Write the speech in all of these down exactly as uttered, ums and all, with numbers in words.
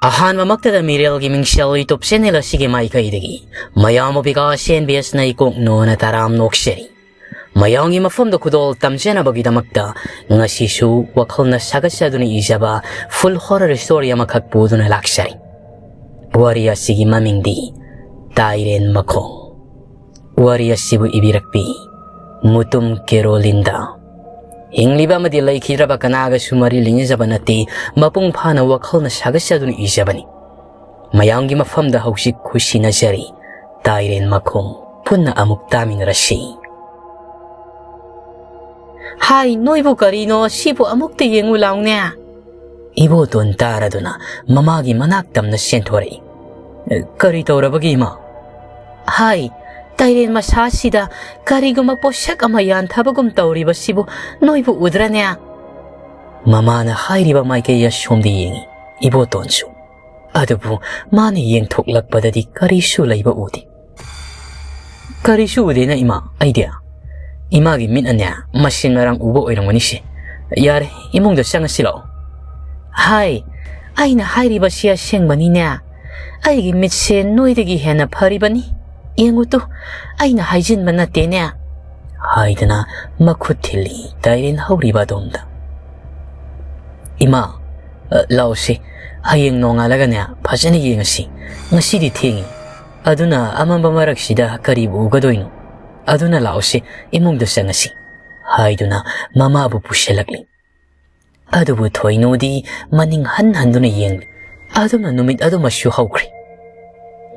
ꯑꯍꯥꯟꯕꯃꯛꯇꯗ ꯃꯤꯔꯦꯜꯒꯤ ꯃꯤꯡꯁꯦꯜ YouTube channel ꯑꯁꯤꯒꯤ ꯃꯥꯏꯀꯩꯗꯒꯤ ꯃꯌꯥꯝꯕꯨ ꯕꯤꯀꯥꯁ ꯑꯦꯟ ꯕꯤ ꯑꯦꯁꯅ ꯏꯀꯣꯛ ꯅꯣꯅ ꯇꯔꯥꯝ ꯅꯣꯛꯆꯔꯤ꯫ ꯃꯌꯥꯝꯒꯤ ꯃꯐꯝꯗ ꯈꯨꯗꯣꯜ ꯇꯝꯖꯅꯕꯒꯤꯗꯃꯛꯇ ꯉꯁꯤꯁꯨ ꯋꯥꯈꯜꯅ ꯁꯥꯒꯠꯆꯗꯨꯅ ꯏꯖꯕ full horror story ꯑꯃꯈꯛ ꯄꯨꯗꯨꯅ ꯂꯥꯛꯆꯔꯤ꯫ ꯋꯥꯔꯤ ꯑꯁꯤꯒꯤ ꯃꯃꯤꯡꯗꯤ ꯇꯥꯏꯔꯦꯟ ꯃꯈꯣꯡ꯫ ꯋꯥꯔꯤ ꯑꯁꯤꯕꯨ ꯏꯕꯤꯔꯛꯄꯤ ꯃꯨꯇꯨꯝ ꯀꯦꯔꯣꯂꯤꯟꯗ꯫ ꯍꯤꯡꯂꯤꯕ ꯑꯃꯗꯤ ꯂꯩꯈꯤꯗ꯭ꯔꯕ ꯀꯅꯥꯒꯁꯨ ꯃꯔꯤ ꯂꯩꯅꯖꯕ ꯅꯠꯇꯦ, ꯃꯄꯨꯡ ꯐꯥꯅ ꯋꯥꯈꯜꯅ ꯁꯥꯒꯠꯆꯗꯨꯅ ꯏꯖꯕꯅꯤ꯫ ꯃꯌꯥꯝꯒꯤ ꯃꯐꯝꯗ ꯍꯧꯖꯤꯛ ꯈꯨꯠꯁꯤꯟꯅꯖꯔꯤ ꯇꯥꯏꯔꯦꯟ ꯃꯈꯣꯡ꯫ ꯄꯨꯟꯅ ꯑꯃꯨꯛ ꯇꯥꯃꯤꯟꯅꯔꯁꯤ꯫ ꯍꯥꯏ, ꯅꯣꯏꯕꯨ ꯀꯔꯤꯅꯣ? ꯁꯤꯕꯨ ꯑꯃꯨꯛꯇ ꯌꯦꯡꯉꯨ ꯂꯥꯎꯅꯦ꯫ ꯏꯕꯣꯇꯣꯟ ꯇꯥꯔꯗꯨꯅ ꯃꯃꯥꯒꯤ ꯃꯅꯥꯛ ꯇꯝꯅ ꯆꯦꯟꯊꯣꯔꯛꯏ꯫ "ꯀꯔꯤ ꯇꯧꯔꯕꯒꯦ, ꯏꯃꯥ?" ꯍꯥꯏ, ꯇꯥꯏꯔꯦꯟ ꯃꯁꯥꯁꯤꯗ ꯀꯔꯤꯒꯨꯝꯕ ꯄꯣꯠꯁꯛ ꯑꯃ ꯌꯥꯟꯊꯕꯒꯨꯝ ꯇꯧꯔꯤꯕꯁꯤꯕꯨ ꯅꯣꯏꯕꯨ ꯎꯗ꯭ꯔꯅꯦ? ꯃꯃꯥꯅ ꯍꯥꯏꯔꯤꯕ ꯃꯥꯏꯀꯩ ꯑꯁꯣꯝꯗ ꯌꯦꯡꯉꯤ ꯏꯕꯣꯇꯣꯟꯁꯨ꯫ ꯑꯗꯨꯕꯨ ꯃꯥꯅ ꯌꯦꯡꯊꯣꯛꯂꯛꯄꯗꯗꯤ ꯀꯔꯤꯁꯨ ꯂꯩꯕ ꯎꯗꯦ꯫ "ꯀꯔꯤꯁꯨ ꯎꯗꯦꯅ, ꯏꯃꯥ, ꯑꯩꯗꯤ꯫" "ꯏꯃꯥꯒꯤ ꯃꯤꯠꯅꯅꯦ ꯃꯁꯤꯟ ꯃꯔꯥꯡ ꯎꯕ ꯑꯣꯏꯔꯝꯒꯅꯤꯁꯦ꯫ ꯌꯥꯔꯦ, ꯏꯃꯨꯡꯗ ꯆꯪꯉꯁꯤ ꯂꯥꯛꯑꯣ꯫" ꯍꯥꯏ, ꯑꯩꯅ ꯍꯥꯏꯔꯤꯕꯁꯤ ꯑꯁꯦꯡꯕꯅꯤꯅꯦ꯫ ꯑꯩꯒꯤ ꯃꯤꯠꯁꯦ ꯅꯣꯏꯗꯒꯤ ꯍꯦꯟꯅ ꯐꯔꯤꯕꯅꯤ꯫ ꯌꯦꯡꯉꯨ ꯇꯨ, ꯑꯩꯅ ꯍꯥꯏꯖꯤꯟꯕ ꯅꯠꯇꯦꯅꯦ꯫ ꯍꯥꯏꯗꯅ ꯃꯈꯨꯠ ꯊꯤꯜꯂꯤ ꯇꯥꯏꯔꯦꯟ ꯍꯧꯔꯤꯕ ꯑꯗꯣꯝꯗ꯫ "ꯏꯃꯥ, ꯑ, ꯂꯥꯛꯑꯣꯁꯦ, ꯍꯌꯦꯡ ꯅꯣꯡꯉꯥꯜꯂꯒꯅꯦ ꯐꯖꯅ ꯌꯦꯡꯉꯁꯤ꯫ ꯉꯁꯤꯗꯤ ꯊꯦꯡꯉꯤ꯫ ꯑꯗꯨꯅ ꯑꯃꯝꯕ ꯃꯔꯛꯁꯤꯗ ꯀꯔꯤꯕꯨ ꯎꯒꯗꯣꯏꯅꯣ? ꯑꯗꯨꯅ ꯂꯥꯛꯑꯣꯁꯦ, ꯏꯃꯨꯡꯗ ꯆꯪꯉꯁꯤ꯫" ꯍꯥꯏꯗꯨꯅ ꯃꯃꯥꯕꯨ ꯄꯨꯁꯤꯜꯂꯛꯂꯤ꯫ ꯑꯗꯨꯕꯨ ꯊꯣꯏꯅꯨꯗꯤ ꯃꯅꯤꯡ ꯍꯟ ꯍꯟꯗꯨꯅ ꯌꯦꯡꯂꯤ꯫ ꯑꯗꯨꯝꯅ ꯅꯨꯃꯤꯠ ꯑꯗꯨꯃꯁꯨ ꯍꯧꯈ꯭ꯔꯦ꯫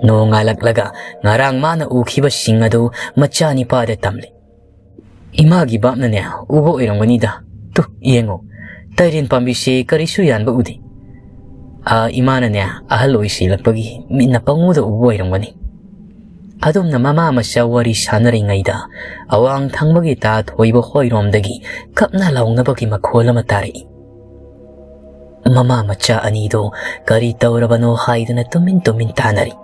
ꯅꯣꯡꯉꯥꯜꯂꯛꯂꯒ ꯉꯔꯥꯡ ꯃꯥꯅ ꯎꯈꯤꯕꯁꯤꯡ ꯑꯗꯨ ꯃꯆꯥꯅꯤꯄꯥꯗ ꯇꯝꯂꯤ꯫ "ꯏꯃꯥꯒꯤ ꯕꯥꯞꯅꯅꯦ ꯎꯕ ꯑꯣꯏꯔꯝꯒꯅꯤꯗ꯫ ꯇꯨ, ꯌꯦꯡꯉꯣ, ꯇꯥꯏꯔꯦꯟ ꯄꯥꯝꯕꯤꯁꯦ ꯀꯔꯤꯁꯨ ꯌꯥꯟꯕ ꯎꯗꯦ꯫" ꯑꯥ, ꯏꯃꯥꯅꯅꯦ ꯑꯍꯜ ꯑꯣꯏꯁꯤꯜꯂꯛꯄꯒꯤ ꯃꯤꯠꯅ ꯄꯪꯎꯗ ꯎꯕ ꯑꯣꯏꯔꯝꯒꯅꯤ꯫ ꯑꯗꯨꯝꯅ ꯃꯃꯥ ꯃꯆꯥ ꯋꯥꯔꯤ ꯁꯥꯟꯅꯔꯤꯉꯩꯗ ꯑꯋꯥꯡ ꯊꯪꯕꯒꯤ ꯇꯥ ꯊꯣꯏꯕ ꯍꯣꯏꯔꯣꯝꯗꯒꯤ ꯀꯞꯅ ꯂꯥꯎꯅꯕꯒꯤ ꯃꯈꯣꯜ ꯑꯃ ꯇꯥꯔꯛꯏ꯫ ꯃꯃꯥ ꯃꯆꯥ ꯑꯅꯤꯗꯣ ꯀꯔꯤ ꯇꯧꯔꯕꯅꯣ ꯍꯥꯏꯗꯨꯅ ꯇꯨꯃꯤꯟ ꯇꯨꯃꯤꯟ ꯇꯥꯅꯔꯤ꯫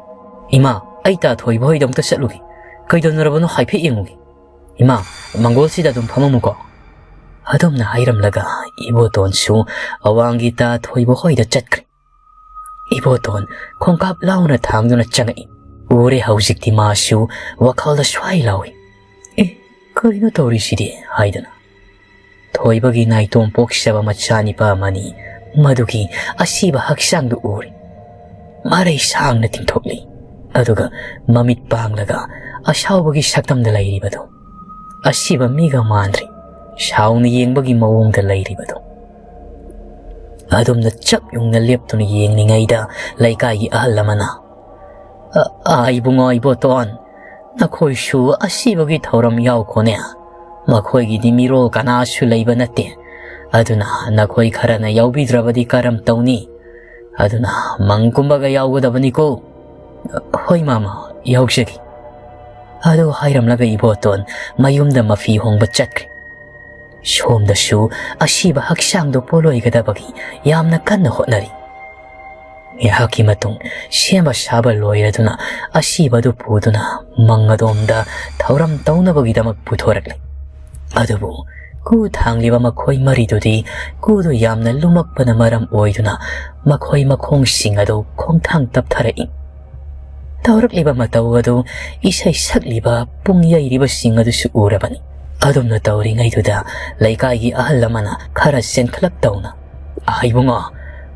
"ꯏꯃꯥ, ꯑꯩ ꯇꯥ ꯊꯣꯏꯕ ꯍꯣꯏꯗ ꯑꯃꯨꯛꯇ ꯆꯠꯂꯨꯒꯦ꯫ ꯀꯩꯗꯧꯅꯔꯕꯅꯣ ꯍꯥꯏꯐꯦꯠ ꯌꯦꯡꯉꯨꯒꯦ꯫ ꯏꯃꯥ, ꯃꯪꯒꯣꯜꯁꯤꯗ ꯑꯗꯨꯝ ꯐꯝꯃꯝꯃꯨꯀꯣ꯫" ꯑꯗꯨꯝꯅ ꯍꯥꯏꯔꯝꯂꯒ ꯏꯕꯣꯇꯣꯟꯁꯨ ꯑꯋꯥꯡꯒꯤ ꯇꯥ ꯊꯣꯏꯕ ꯍꯣꯏꯗ ꯆꯠꯈ꯭ꯔꯦ꯫ ꯏꯕꯣꯇꯣꯟ ꯈꯣꯡꯀꯥꯞ ꯂꯥꯎꯅ ꯊꯥꯡꯗꯨꯅ ꯆꯪꯉꯛꯏ꯫ ꯎꯔꯦ ꯍꯧꯖꯤꯛꯇꯤ ꯃꯥꯁꯨ ꯋꯥꯈꯜꯗ ꯁ꯭ꯋꯥꯏ ꯂꯥꯎꯏ꯫ "ꯑꯦ, ꯀꯔꯤꯅꯣ ꯇꯧꯔꯤꯁꯤꯗꯤ?" ꯍꯥꯏꯗꯅ꯫ ꯊꯣꯏꯕꯒꯤ ꯅꯥꯏꯇꯣꯝ ꯄꯣꯛꯆꯕ ꯃꯆꯥꯅꯤꯄꯥ ꯑꯃꯅꯤ ꯃꯗꯨꯒꯤ ꯑꯁꯤꯕ ꯍꯛꯆꯥꯡꯗꯨ ꯎꯔꯤ꯫ ꯃꯔꯩ ꯁꯥꯡꯅ ꯇꯤꯡꯊꯣꯛꯂꯤ꯫ ꯑꯗꯨꯒ ꯃꯃꯤꯠ ꯄꯥꯡꯂꯒ ꯑꯁꯥꯎꯕꯒꯤ ꯁꯛꯇꯝꯗ ꯂꯩꯔꯤꯕꯗꯨ꯫ ꯑꯁꯤꯕ ꯃꯤꯒ ꯃꯥꯟꯗ꯭ꯔꯤ꯫ ꯁꯥꯎꯅ ꯌꯦꯡꯕꯒꯤ ꯃꯑꯣꯡꯗ ꯂꯩꯔꯤꯕꯗꯨ꯫ ꯑꯗꯨꯝꯅ ꯆꯞ ꯌꯨꯡꯅ ꯂꯦꯞꯇꯨꯅ ꯌꯦꯡꯂꯤꯉꯩꯗ ꯂꯩꯀꯥꯏꯒꯤ ꯑꯍꯜ ꯑꯃꯅ, "ꯑ, ꯑ, ꯏꯕꯨꯡꯉꯣ ꯏꯕꯣꯇꯣꯟ, ꯅꯈꯣꯏꯁꯨ ꯑꯁꯤꯕꯒꯤ ꯊꯧꯔꯝ ꯌꯥꯎꯈꯣꯅꯦ꯫ ꯃꯈꯣꯏꯒꯤꯗꯤ ꯃꯤꯔꯣꯜ ꯀꯅꯥꯁꯨ ꯂꯩꯕ ꯅꯠꯇꯦ꯫ ꯑꯗꯨꯅ ꯅꯈꯣꯏ ꯈꯔꯅ ꯌꯥꯎꯕꯤꯗ꯭ꯔꯕꯗꯤ ꯀꯔꯝ ꯇꯧꯅꯤ? ꯑꯗꯨꯅ ꯃꯪ ꯀꯨꯝꯕꯒ ꯌꯥꯎꯒꯗꯕꯅꯤꯀꯣ꯫" "ꯍꯣꯏ ꯃꯥꯃ, ꯌꯥꯎꯖꯒꯦ꯫" ꯑꯗꯨ ꯍꯥꯏꯔꯝꯂꯒ ꯏꯕꯣꯇꯣꯟ ꯃꯌꯨꯝꯗ ꯃꯐꯤ ꯍꯣꯡꯕ ꯆꯠꯈ꯭ꯔꯦ꯫ ꯁꯣꯝꯗꯁꯨ ꯑꯁꯤꯕ ꯍꯛꯆꯥꯡꯗꯨ ꯄꯣꯂꯣꯏꯒꯗꯕꯒꯤ ꯌꯥꯝꯅ ꯀꯟꯅ ꯍꯣꯠꯅꯔꯤ꯫ ꯉꯥꯏꯍꯥꯛꯀꯤ ꯃꯇꯨꯡ ꯁꯦꯝꯕ ꯁꯥꯕ ꯂꯣꯏꯔꯗꯨꯅ ꯑꯁꯤꯕꯗꯨ ꯄꯨꯗꯨꯅ ꯃꯪ ꯑꯗꯣꯝꯗ ꯊꯧꯔꯝ ꯇꯧꯅꯕꯒꯤꯗꯃꯛ ꯄꯨꯊꯣꯔꯛꯂꯤ꯫ ꯑꯗꯨꯕꯨ ꯀꯨ ꯊꯥꯡꯂꯤꯕ ꯃꯈꯣꯏ ꯃꯔꯤꯗꯨꯗꯤ ꯀꯨꯗꯨ ꯌꯥꯝꯅ ꯂꯨꯝꯃꯛꯄꯅ ꯃꯔꯝ ꯑꯣꯏꯗꯨꯅ ꯃꯈꯣꯏ ꯃꯈꯣꯡꯁꯤꯡ ꯑꯗꯨ ꯈꯣꯡꯊꯥꯡ ꯇꯞꯊꯔꯛꯏ꯫ ꯇꯧꯔꯛꯂꯤꯕ ꯃꯇꯧ ꯑꯗꯨ ꯏꯁꯩ ꯁꯛꯂꯤꯕ ꯄꯨꯡ ꯌꯩꯔꯤꯕꯁꯤꯡ ꯑꯗꯨꯁꯨ ꯎꯔꯕꯅꯤ꯫ ꯑꯗꯨꯝꯅ ꯇꯧꯔꯤꯉꯩꯗꯨꯗ ꯂꯩꯀꯥꯏꯒꯤ ꯑꯍꯜ ꯑꯃꯅ ꯈꯔ ꯆꯦꯟꯈꯠꯂꯛ ꯇꯧꯅ, "ꯑ, ꯏꯕꯨꯡꯉꯣ,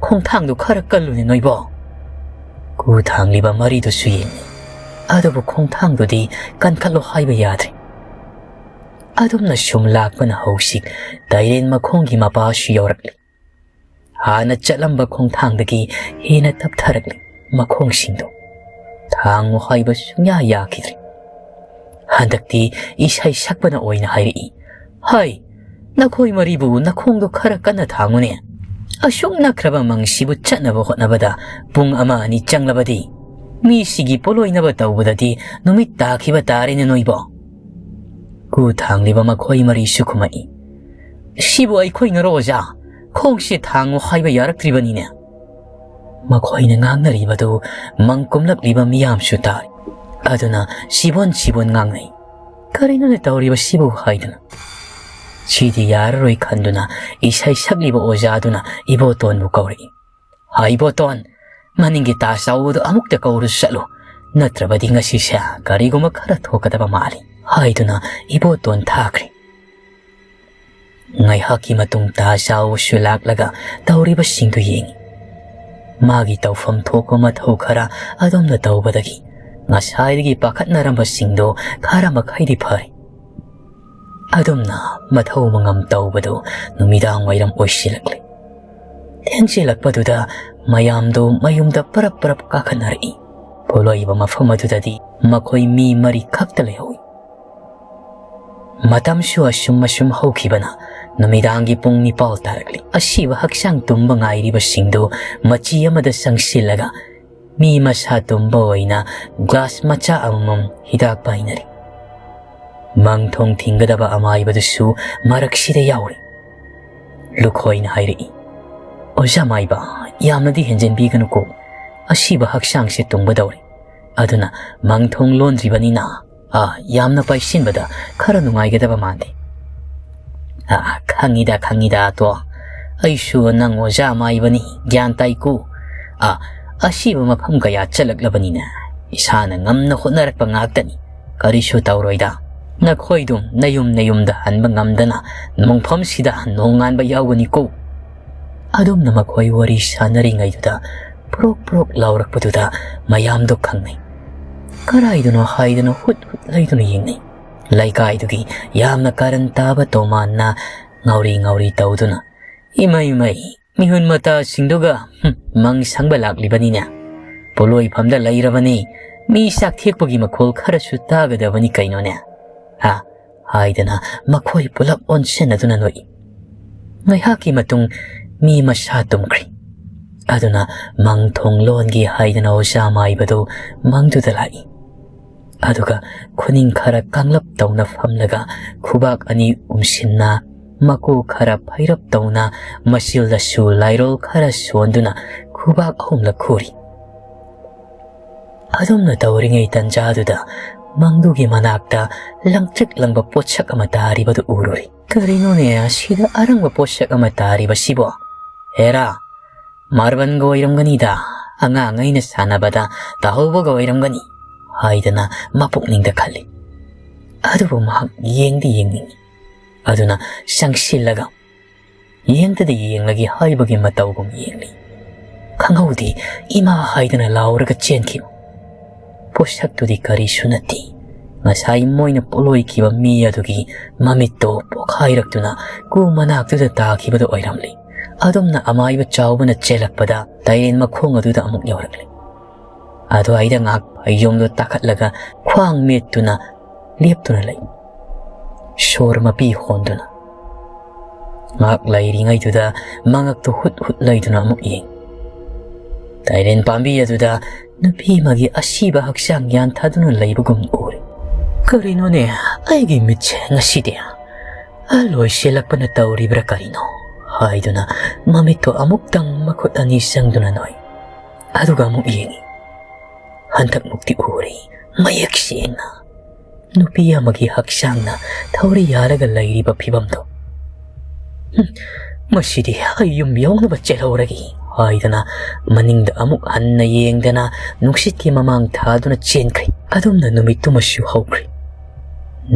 ꯈꯣꯡꯊꯥꯡꯗꯨ ꯈꯔ ꯀꯜꯂꯨꯅꯦ ꯅꯣꯏꯕꯣ꯫" ꯀꯨ ꯊꯥꯡꯂꯤꯕ ꯃꯔꯤꯗꯨꯁꯨ ꯌꯦꯡꯉꯤ꯫ ꯑꯗꯨꯕꯨ ꯈꯣꯡꯊꯥꯡꯗꯨꯗꯤ ꯀꯟꯈꯠꯂꯣ ꯍꯥꯏꯕ ꯌꯥꯗ꯭ꯔꯦ꯫ ꯑꯗꯨꯝꯅ ꯁꯨꯝ ꯂꯥꯛꯄꯅ ꯍꯧꯖꯤꯛ ꯗꯥꯏꯔꯦꯟ ꯃꯈꯣꯡꯒꯤ ꯃꯄꯥꯁꯨ ꯌꯧꯔꯛꯂꯤ꯫ ꯍꯥꯟꯅ ꯆꯠꯂꯝꯕ ꯈꯣꯡꯊꯥꯡꯗꯒꯤ ꯍꯦꯟꯅ ꯇꯞꯊꯔꯛꯂꯤ ꯃꯈꯣꯡꯁꯤꯡꯗꯨ꯫ ꯊꯥꯡꯉꯨ ꯍꯥꯏꯕ ꯁꯨꯡꯌꯥ ꯌꯥꯈꯤꯗ꯭ꯔꯦ꯫ ꯍꯟꯗꯛꯇꯤ ꯏꯁꯩ ꯁꯛꯄꯅ ꯑꯣꯏꯅ ꯍꯥꯏꯔꯛꯏ, "ꯍꯩ, ꯅꯈꯣꯏ ꯃꯔꯤꯕꯨ ꯅꯈꯣꯡꯗꯣ ꯈꯔ ꯀꯟꯅ ꯊꯥꯡꯉꯨꯅꯦ꯫ ꯑꯁꯨꯛ ꯅꯛꯈ꯭ꯔꯕ ꯃꯪꯁꯤꯕꯨ ꯆꯠꯅꯕ ꯍꯣꯠꯅꯕꯗ ꯄꯨꯡ ꯑꯃ ꯑꯅꯤ ꯆꯪꯂꯕꯗꯤ ꯃꯤꯁꯤꯒꯤ ꯄꯣꯂꯣꯏꯅꯕ ꯇꯧꯕꯗꯗꯤ ꯅꯨꯃꯤꯠ ꯇꯥꯈꯤꯕ ꯇꯥꯔꯦꯅꯦ ꯅꯣꯏꯕꯣ꯫" ꯀꯨ ꯊꯥꯡꯂꯤꯕ ꯃꯈꯣꯏ ꯃꯔꯤꯁꯨ ꯈꯨꯝꯃꯛꯏ, "ꯁꯤꯕꯨ ꯑꯩꯈꯣꯏꯅꯔꯣ ꯑꯣꯖꯥ? ꯈꯣꯡꯁꯦ ꯊꯥꯡꯉꯨ ꯍꯥꯏꯕ ꯌꯥꯔꯛꯇ꯭ꯔꯤꯕꯅꯤꯅꯦ꯫" ꯃꯈꯣꯏꯅ ꯉꯥꯡꯅꯔꯤꯕꯗꯨ ꯃꯪ ꯀꯨꯝꯂꯛꯂꯤꯕ ꯃꯤꯌꯥꯝꯁꯨ ꯇꯥꯔꯤ꯫ ꯑꯗꯨꯅ ꯁꯤꯕꯣꯟ ꯁꯤꯕꯣꯟ ꯉꯥꯡꯅꯩ꯫ "ꯀꯔꯤꯅꯣꯅꯦ ꯇꯧꯔꯤꯕꯁꯤꯕꯨ?" ꯍꯥꯏꯗꯅ꯫ ꯁꯤꯗꯤ ꯌꯥꯔꯔꯣꯏ ꯈꯟꯗꯨꯅ ꯏꯁꯩ ꯁꯛꯂꯤꯕ ꯑꯣꯖꯥꯗꯨꯅ ꯏꯕꯣꯇꯣꯟꯕꯨ ꯀꯧꯔꯛꯏ꯫ "ꯍꯥ ꯏꯕꯣꯇꯣꯟ, "ꯃꯅꯤꯡꯒꯤ ꯇꯥ ꯆꯥꯎꯕꯗꯣ ꯑꯃꯨꯛꯇ ꯀꯧꯔꯨ ꯆꯠꯂꯨ, ꯅꯠꯇ꯭ꯔꯕꯗꯤ ꯉꯁꯤꯁꯦ ꯀꯔꯤꯒꯨꯝꯕ ꯈꯔ ꯊꯣꯛꯀꯗꯕ ꯃꯥꯜꯂꯤ" ꯍꯥꯏꯗꯨꯅ ꯏꯕꯣꯇꯣꯟ ꯊꯥꯈ꯭ꯔꯦ꯫ ꯉꯥꯏꯍꯥꯛꯀꯤ ꯃꯇꯨꯡ ꯇꯥ ꯆꯥꯎꯕꯁꯨ ꯂꯥꯛꯂꯒ ꯇꯧꯔꯤꯕꯁꯤꯡꯗꯨ ꯌꯦꯡꯏ꯫ ꯃꯥꯒꯤ ꯇꯧꯐꯝ ꯊꯣꯛꯄ ꯃꯊꯧ ꯈꯔ ꯑꯗꯨꯝꯅ ꯇꯧꯕꯗꯒꯤ ꯉꯁꯥꯏꯗꯒꯤ ꯄꯥꯈꯠꯅꯔꯝꯕꯁꯤꯡꯗꯣ ꯈꯔ ꯃꯈꯩꯗꯤ ꯐꯔꯦ꯫ ꯑꯗꯨꯝꯅ ꯃꯊꯧ ꯃꯉꯝ ꯇꯧꯕꯗꯨ ꯅꯨꯃꯤꯗꯥꯡ ꯋꯥꯏꯔꯝ ꯑꯣꯏꯁꯤꯜꯂꯛꯂꯦ꯫ ꯊꯦꯡꯖꯤꯜꯂꯛꯄꯗꯨꯗ ꯃꯌꯥꯝꯗꯨ ꯃꯌꯨꯝꯗ ꯄꯔꯞ ꯄꯔꯞ ꯀꯥꯈꯠꯅꯔꯛꯏ꯫ ꯄꯣꯂꯣꯏꯕ ꯃꯐꯝ ꯑꯗꯨꯗꯗꯤ ꯃꯈꯣꯏ ꯃꯤ ꯃꯔꯤ ꯈꯛꯇ ꯂꯩꯍꯧꯏ꯫ ꯃꯇꯝꯁꯨ ꯑꯁꯨꯝ ꯑꯁꯨꯝ ꯍꯧꯈꯤꯕꯅ ꯅꯨꯃꯤꯗꯥꯡꯒꯤ ꯄꯨꯡ ꯅꯤꯄꯥꯜ ꯇꯥꯔꯛꯂꯤ꯫ ꯑꯁꯤꯕ ꯍꯛꯆꯥꯡ ꯇꯨꯝꯕ ꯉꯥꯏꯔꯤꯕꯁꯤꯡꯗꯨ ꯃꯆꯤ ꯑꯃꯗ ꯆꯪꯁꯤꯜꯂꯒ ꯃꯤ ꯃꯁꯥ ꯇꯨꯝꯕ ꯑꯣꯏꯅ ꯒ꯭ꯂꯥꯁ ꯃꯆꯥ ꯑꯃꯃꯝ ꯍꯤꯗꯥꯛ ꯄꯥꯏꯅꯔꯤ꯫ ꯃꯪ ꯊꯣꯡ ꯊꯤꯡꯒꯗꯕ ꯑꯃꯥꯏꯕꯗꯨꯁꯨ ꯃꯔꯛꯁꯤꯗ ꯌꯥꯎꯔꯤ꯫ ꯂꯨꯈꯣꯏꯅ ꯍꯥꯏꯔꯛꯏ, "ꯑꯣꯖꯥ ꯃꯥꯏꯕ, ꯌꯥꯝꯅꯗꯤ ꯍꯦꯟꯖꯤꯟꯕꯤꯒꯅꯨꯀꯣ꯫ ꯑꯁꯤꯕ ꯍꯛꯆꯥꯡꯁꯦ ꯇꯨꯝꯒꯗꯧꯔꯦ꯫ ꯑꯗꯨꯅ ꯃꯪ ꯊꯣꯡ ꯂꯣꯟꯗ꯭ꯔꯤꯕꯅꯤꯅ, ꯑꯥ, ꯌꯥꯝꯅ ꯄꯥꯏꯁꯤꯟꯕꯗ ꯈꯔ ꯅꯨꯡꯉꯥꯏꯒꯗꯕ ꯃꯥꯟꯗꯦ"꯫ "ꯑꯥ, ꯈꯪꯉꯤꯗ, ꯈꯪꯉꯤꯗ, ꯇꯣ꯫ ꯑꯩꯁꯨ ꯅꯪ ꯑꯣꯖꯥ ꯃꯥꯏꯕꯅꯤ, ꯒ꯭ꯌꯥꯟ ꯇꯥꯏꯀꯣ꯫ ꯑꯥ, ꯑꯁꯤꯕ ꯃꯐꯝ ꯀꯌꯥ ꯆꯠꯂꯛꯂꯕꯅꯤꯅ ꯏꯁꯥꯅ ꯉꯝꯅ ꯍꯣꯠꯅꯔꯛꯄ ꯉꯥꯛꯇꯅꯤ꯫ ꯀꯔꯤꯁꯨ ꯇꯧꯔꯣꯏꯗ꯫ ꯅꯈꯣꯏꯗꯨꯝ ꯅꯌꯨꯝ ꯅꯌꯨꯝꯗ ꯍꯟꯕ ꯉꯝꯗꯅ ꯃꯣꯡꯐꯝꯁꯤꯗ ꯅꯣꯡꯉꯥꯟꯕ ꯌꯥꯎꯒꯅꯤꯀꯣ"꯫ ꯑꯗꯨꯝꯅ ꯃꯈꯣꯏ ꯋꯥꯔꯤ ꯁꯥꯟꯅꯔꯤꯉꯩꯗꯨꯗ ꯄ꯭ꯔꯣꯛ ꯄ꯭ꯔꯣꯛ ꯂꯥꯎꯔꯛꯄꯗꯨꯗ ꯃꯌꯥꯝꯗꯣ ꯈꯪꯅꯩ꯫ ꯀꯔꯥꯏꯗꯅꯣ ꯍꯥꯏꯗꯅ ꯍꯨꯠ ꯍꯨꯠ ꯂꯩꯗꯨꯅ ꯌꯦꯡꯅꯩ꯫ ꯂꯩꯀꯥꯏꯗꯨꯒꯤ ꯌꯥꯝꯅ ꯀꯥꯔꯟ ꯇꯥꯕ ꯇꯣꯃꯥꯟꯅ ꯉꯥꯎꯔꯤ ꯉꯥꯎꯔꯤ ꯇꯧꯗꯨꯅ, "ꯏꯃꯩ ꯃꯩ, ꯃꯤꯍꯨꯟ ꯃꯇꯥꯁꯤꯡꯗꯨꯒ, ꯍꯨꯝ, ꯃꯪ ꯁꯪꯕ ꯂꯥꯛꯂꯤꯕꯅꯤꯅꯦ꯫ ꯄꯣꯂꯣꯏꯐꯝꯗ ꯂꯩꯔꯕꯅꯤ, ꯃꯤ ꯆꯥꯛ ꯊꯦꯛꯄꯒꯤ ꯃꯈꯣꯜ ꯈꯔꯁꯨ ꯇꯥꯒꯗꯕꯅꯤ ꯀꯩꯅꯣꯅꯦ?" ꯍꯥ? ꯍꯥꯏꯗꯅ ꯃꯈꯣꯏ ꯄꯨꯂꯞ ꯑꯣꯟꯁꯤꯟꯅꯗꯨꯅ ꯅꯣꯛꯏ꯫ ꯉꯥꯏꯍꯥꯛꯀꯤ ꯃꯇꯨꯡ ꯃꯤ ꯃꯁꯥ ꯇꯨꯝꯈ꯭ꯔꯦ꯫ ꯑꯗꯨꯅ ꯃꯪ ꯊꯣꯡ ꯂꯣꯟꯒꯦ ꯍꯥꯏꯗꯅ ꯑꯣꯖꯥ ꯃꯥꯏꯕꯗꯨ ꯃꯪꯗꯨꯗ ꯂꯥꯛꯏ꯫ ꯑꯗꯨꯒ ꯈꯨꯅꯤꯡ ꯈꯔ ꯀꯥꯡꯂꯞ ꯇꯧꯅ ꯐꯝꯂꯒ ꯈꯨꯕꯥꯛ ꯑꯅꯤ ꯎꯝꯁꯤꯟꯅ, ꯃꯀꯨ ꯈꯔ ꯐꯩꯔꯞ ꯇꯧꯅ, ꯃꯆꯤꯜꯗꯁꯨ ꯂꯥꯏꯔꯣꯜ ꯈꯔ ꯁꯣꯟꯗꯨꯅ ꯈꯨꯕꯥꯛ ꯑꯍꯨꯝꯂꯛ ꯈꯨꯔꯤ꯫ ꯑꯗꯨꯝꯅ ꯇꯧꯔꯤꯉꯩ ꯇꯟꯖꯥꯗꯨꯗ ꯃꯪꯗꯨꯒꯤ ꯃꯅꯥꯛꯇ ꯂꯪꯇ꯭ꯔꯤꯛ ꯂꯪꯕ ꯄꯣꯠꯁꯛ ꯑꯃ ꯇꯥꯔꯤꯕꯗꯨ ꯎꯔꯨꯔꯤ꯫ "ꯀꯔꯤꯅꯣꯅꯦ ꯑꯁꯤꯗ ꯑꯔꯪꯕ ꯄꯣꯠꯁꯛ ꯑꯃ ꯇꯥꯔꯤꯕꯁꯤꯕꯣ? ꯍꯦꯔꯥ, ꯃꯥꯔꯕꯜꯒ ꯑꯣꯏꯔꯝꯒꯅꯤꯗ" ꯑꯉꯥꯡ ꯑꯩꯅ ꯁꯥꯟꯅꯕꯗ ꯇꯥꯍꯧꯕꯒ ꯑꯣꯏꯔꯝꯒꯅꯤ ꯍꯥꯏꯗꯅ ꯃꯄꯨꯛꯅꯤꯡꯗ ꯈꯜꯂꯤ꯫ ꯑꯗꯨꯕꯨ ꯃꯍꯥꯛ ꯌꯦꯡꯗꯤ ꯌꯦꯡꯅꯤꯡꯏ꯫ ꯑꯗꯨꯅ ꯆꯪꯁꯤꯜꯂꯒ ꯌꯦꯡꯗꯗꯤ ꯌꯦꯡꯂꯒꯦ ꯍꯥꯏꯕꯒꯤ ꯃꯇꯧꯒꯨꯝ ꯌꯦꯡꯂꯤ꯫ ꯈꯪꯍꯧꯗꯦ, ꯏꯃꯥ ꯍꯥꯏꯗꯅ ꯂꯥꯎꯔꯒ ꯆꯦꯟꯈꯤꯕ꯫ ꯄꯣꯠꯁꯛꯇꯨꯗꯤ ꯀꯔꯤꯁꯨ ꯅꯠꯇꯦ꯫ ꯉꯁꯥꯏ ꯃꯣꯏꯅ ꯄꯣꯠꯂꯣꯏꯈꯤꯕ ꯃꯤ ꯑꯗꯨꯒꯤ ꯃꯃꯤꯠꯇꯣ ꯄꯣꯛꯈꯥꯏꯔꯛꯇꯨꯅ ꯀꯨ ꯃꯅꯥꯛꯇꯨꯗ ꯇꯥꯈꯤꯕꯗꯨ ꯑꯣꯏꯔꯝꯂꯤ꯫ ꯑꯗꯨꯝꯅ ꯑꯃꯥꯏꯕ ꯆꯥꯎꯕꯅ ꯆꯦꯜꯂꯛꯄꯗ ꯇꯥꯏꯔꯦꯟ ꯃꯈꯣꯡ ꯑꯗꯨꯗ ꯑꯃꯨꯛ ꯌꯧꯔꯛꯂꯤ꯫ ꯑꯗꯨꯋꯥꯏꯗ ꯉꯥꯏꯍꯥꯛ ꯐꯩꯖꯣꯝꯗꯣ ꯇꯥꯈꯠꯂꯒ ꯈ꯭ꯋꯥꯡ ꯃꯦꯠꯇꯨꯅ ꯂꯦꯞꯇꯨꯅ ꯂꯩ꯫ ꯁꯣꯔ ꯃꯄꯤ ꯍꯣꯟꯗꯨꯅ꯫ ꯉꯥꯏꯍꯥꯛ ꯂꯩꯔꯤꯉꯩꯗꯨꯗ ꯃꯉꯛꯇꯨ ꯍꯨꯠ ꯍꯨꯠ ꯂꯩꯗꯨꯅ ꯑꯃꯨꯛ ꯌꯦꯡ꯫ ꯇꯥꯏꯔꯦꯟ ꯄꯥꯝꯕꯤ ꯑꯗꯨꯗ ꯅꯨꯄꯤ ꯑꯃꯒꯤ ꯑꯁꯤꯕ ꯍꯛꯆꯥꯡ ꯌꯥꯟꯊꯗꯨꯅ ꯂꯩꯕꯒꯨꯝ ꯎꯔꯦ꯫ "ꯀꯔꯤꯅꯣꯅꯦ, ꯑꯩꯒꯤ ꯃꯤꯠꯁꯦ ꯉꯁꯤꯗꯤ ꯑꯂꯣꯏ ꯁꯦꯜꯂꯛꯄꯅ ꯇꯧꯔꯤꯕ꯭ꯔꯥ ꯀꯔꯤꯅꯣ?" ꯍꯥꯏꯗꯨꯅ ꯃꯃꯤꯠꯇꯣ ꯑꯃꯨꯛꯇꯪ ꯃꯈꯨꯠ ꯑꯅꯤ ꯆꯪꯗꯨꯅ ꯅꯣꯏ꯫ ꯑꯗꯨꯒ ꯑꯃꯨꯛ ꯌꯦꯡꯉꯤ꯫ ꯍꯟꯗꯛꯃꯨꯛꯇꯤ ꯎꯔꯦ, ꯃꯌꯦꯛ ꯁꯦꯡꯅ꯫ ꯅꯨꯄꯤ ꯑꯃꯒꯤ ꯍꯛꯆꯥꯡꯅ ꯊꯧꯔꯤ ꯌꯥꯔꯒ ꯂꯩꯔꯤꯕ ꯐꯤꯕꯝꯗꯣ꯫ "ꯍꯨꯝ, ꯃꯁꯤꯗꯤ ꯑꯩ ꯌꯨꯝ ꯌꯧꯅꯕ ꯆꯦꯜꯍꯧꯔꯒꯦ" ꯍꯥꯏꯗꯅ ꯃꯅꯤꯡꯗ ꯑꯃꯨꯛ ꯍꯟꯅ ꯌꯦꯡꯗꯅ ꯅꯨꯡꯁꯤꯠꯀꯤ ꯃꯃꯥꯡ ꯊꯥꯗꯨꯅ ꯆꯦꯟꯈ꯭ꯔꯦ꯫ ꯑꯗꯨꯝꯅ ꯅꯨꯃꯤꯠꯇꯨꯃꯁꯨ ꯍꯧꯈ꯭ꯔꯦ꯫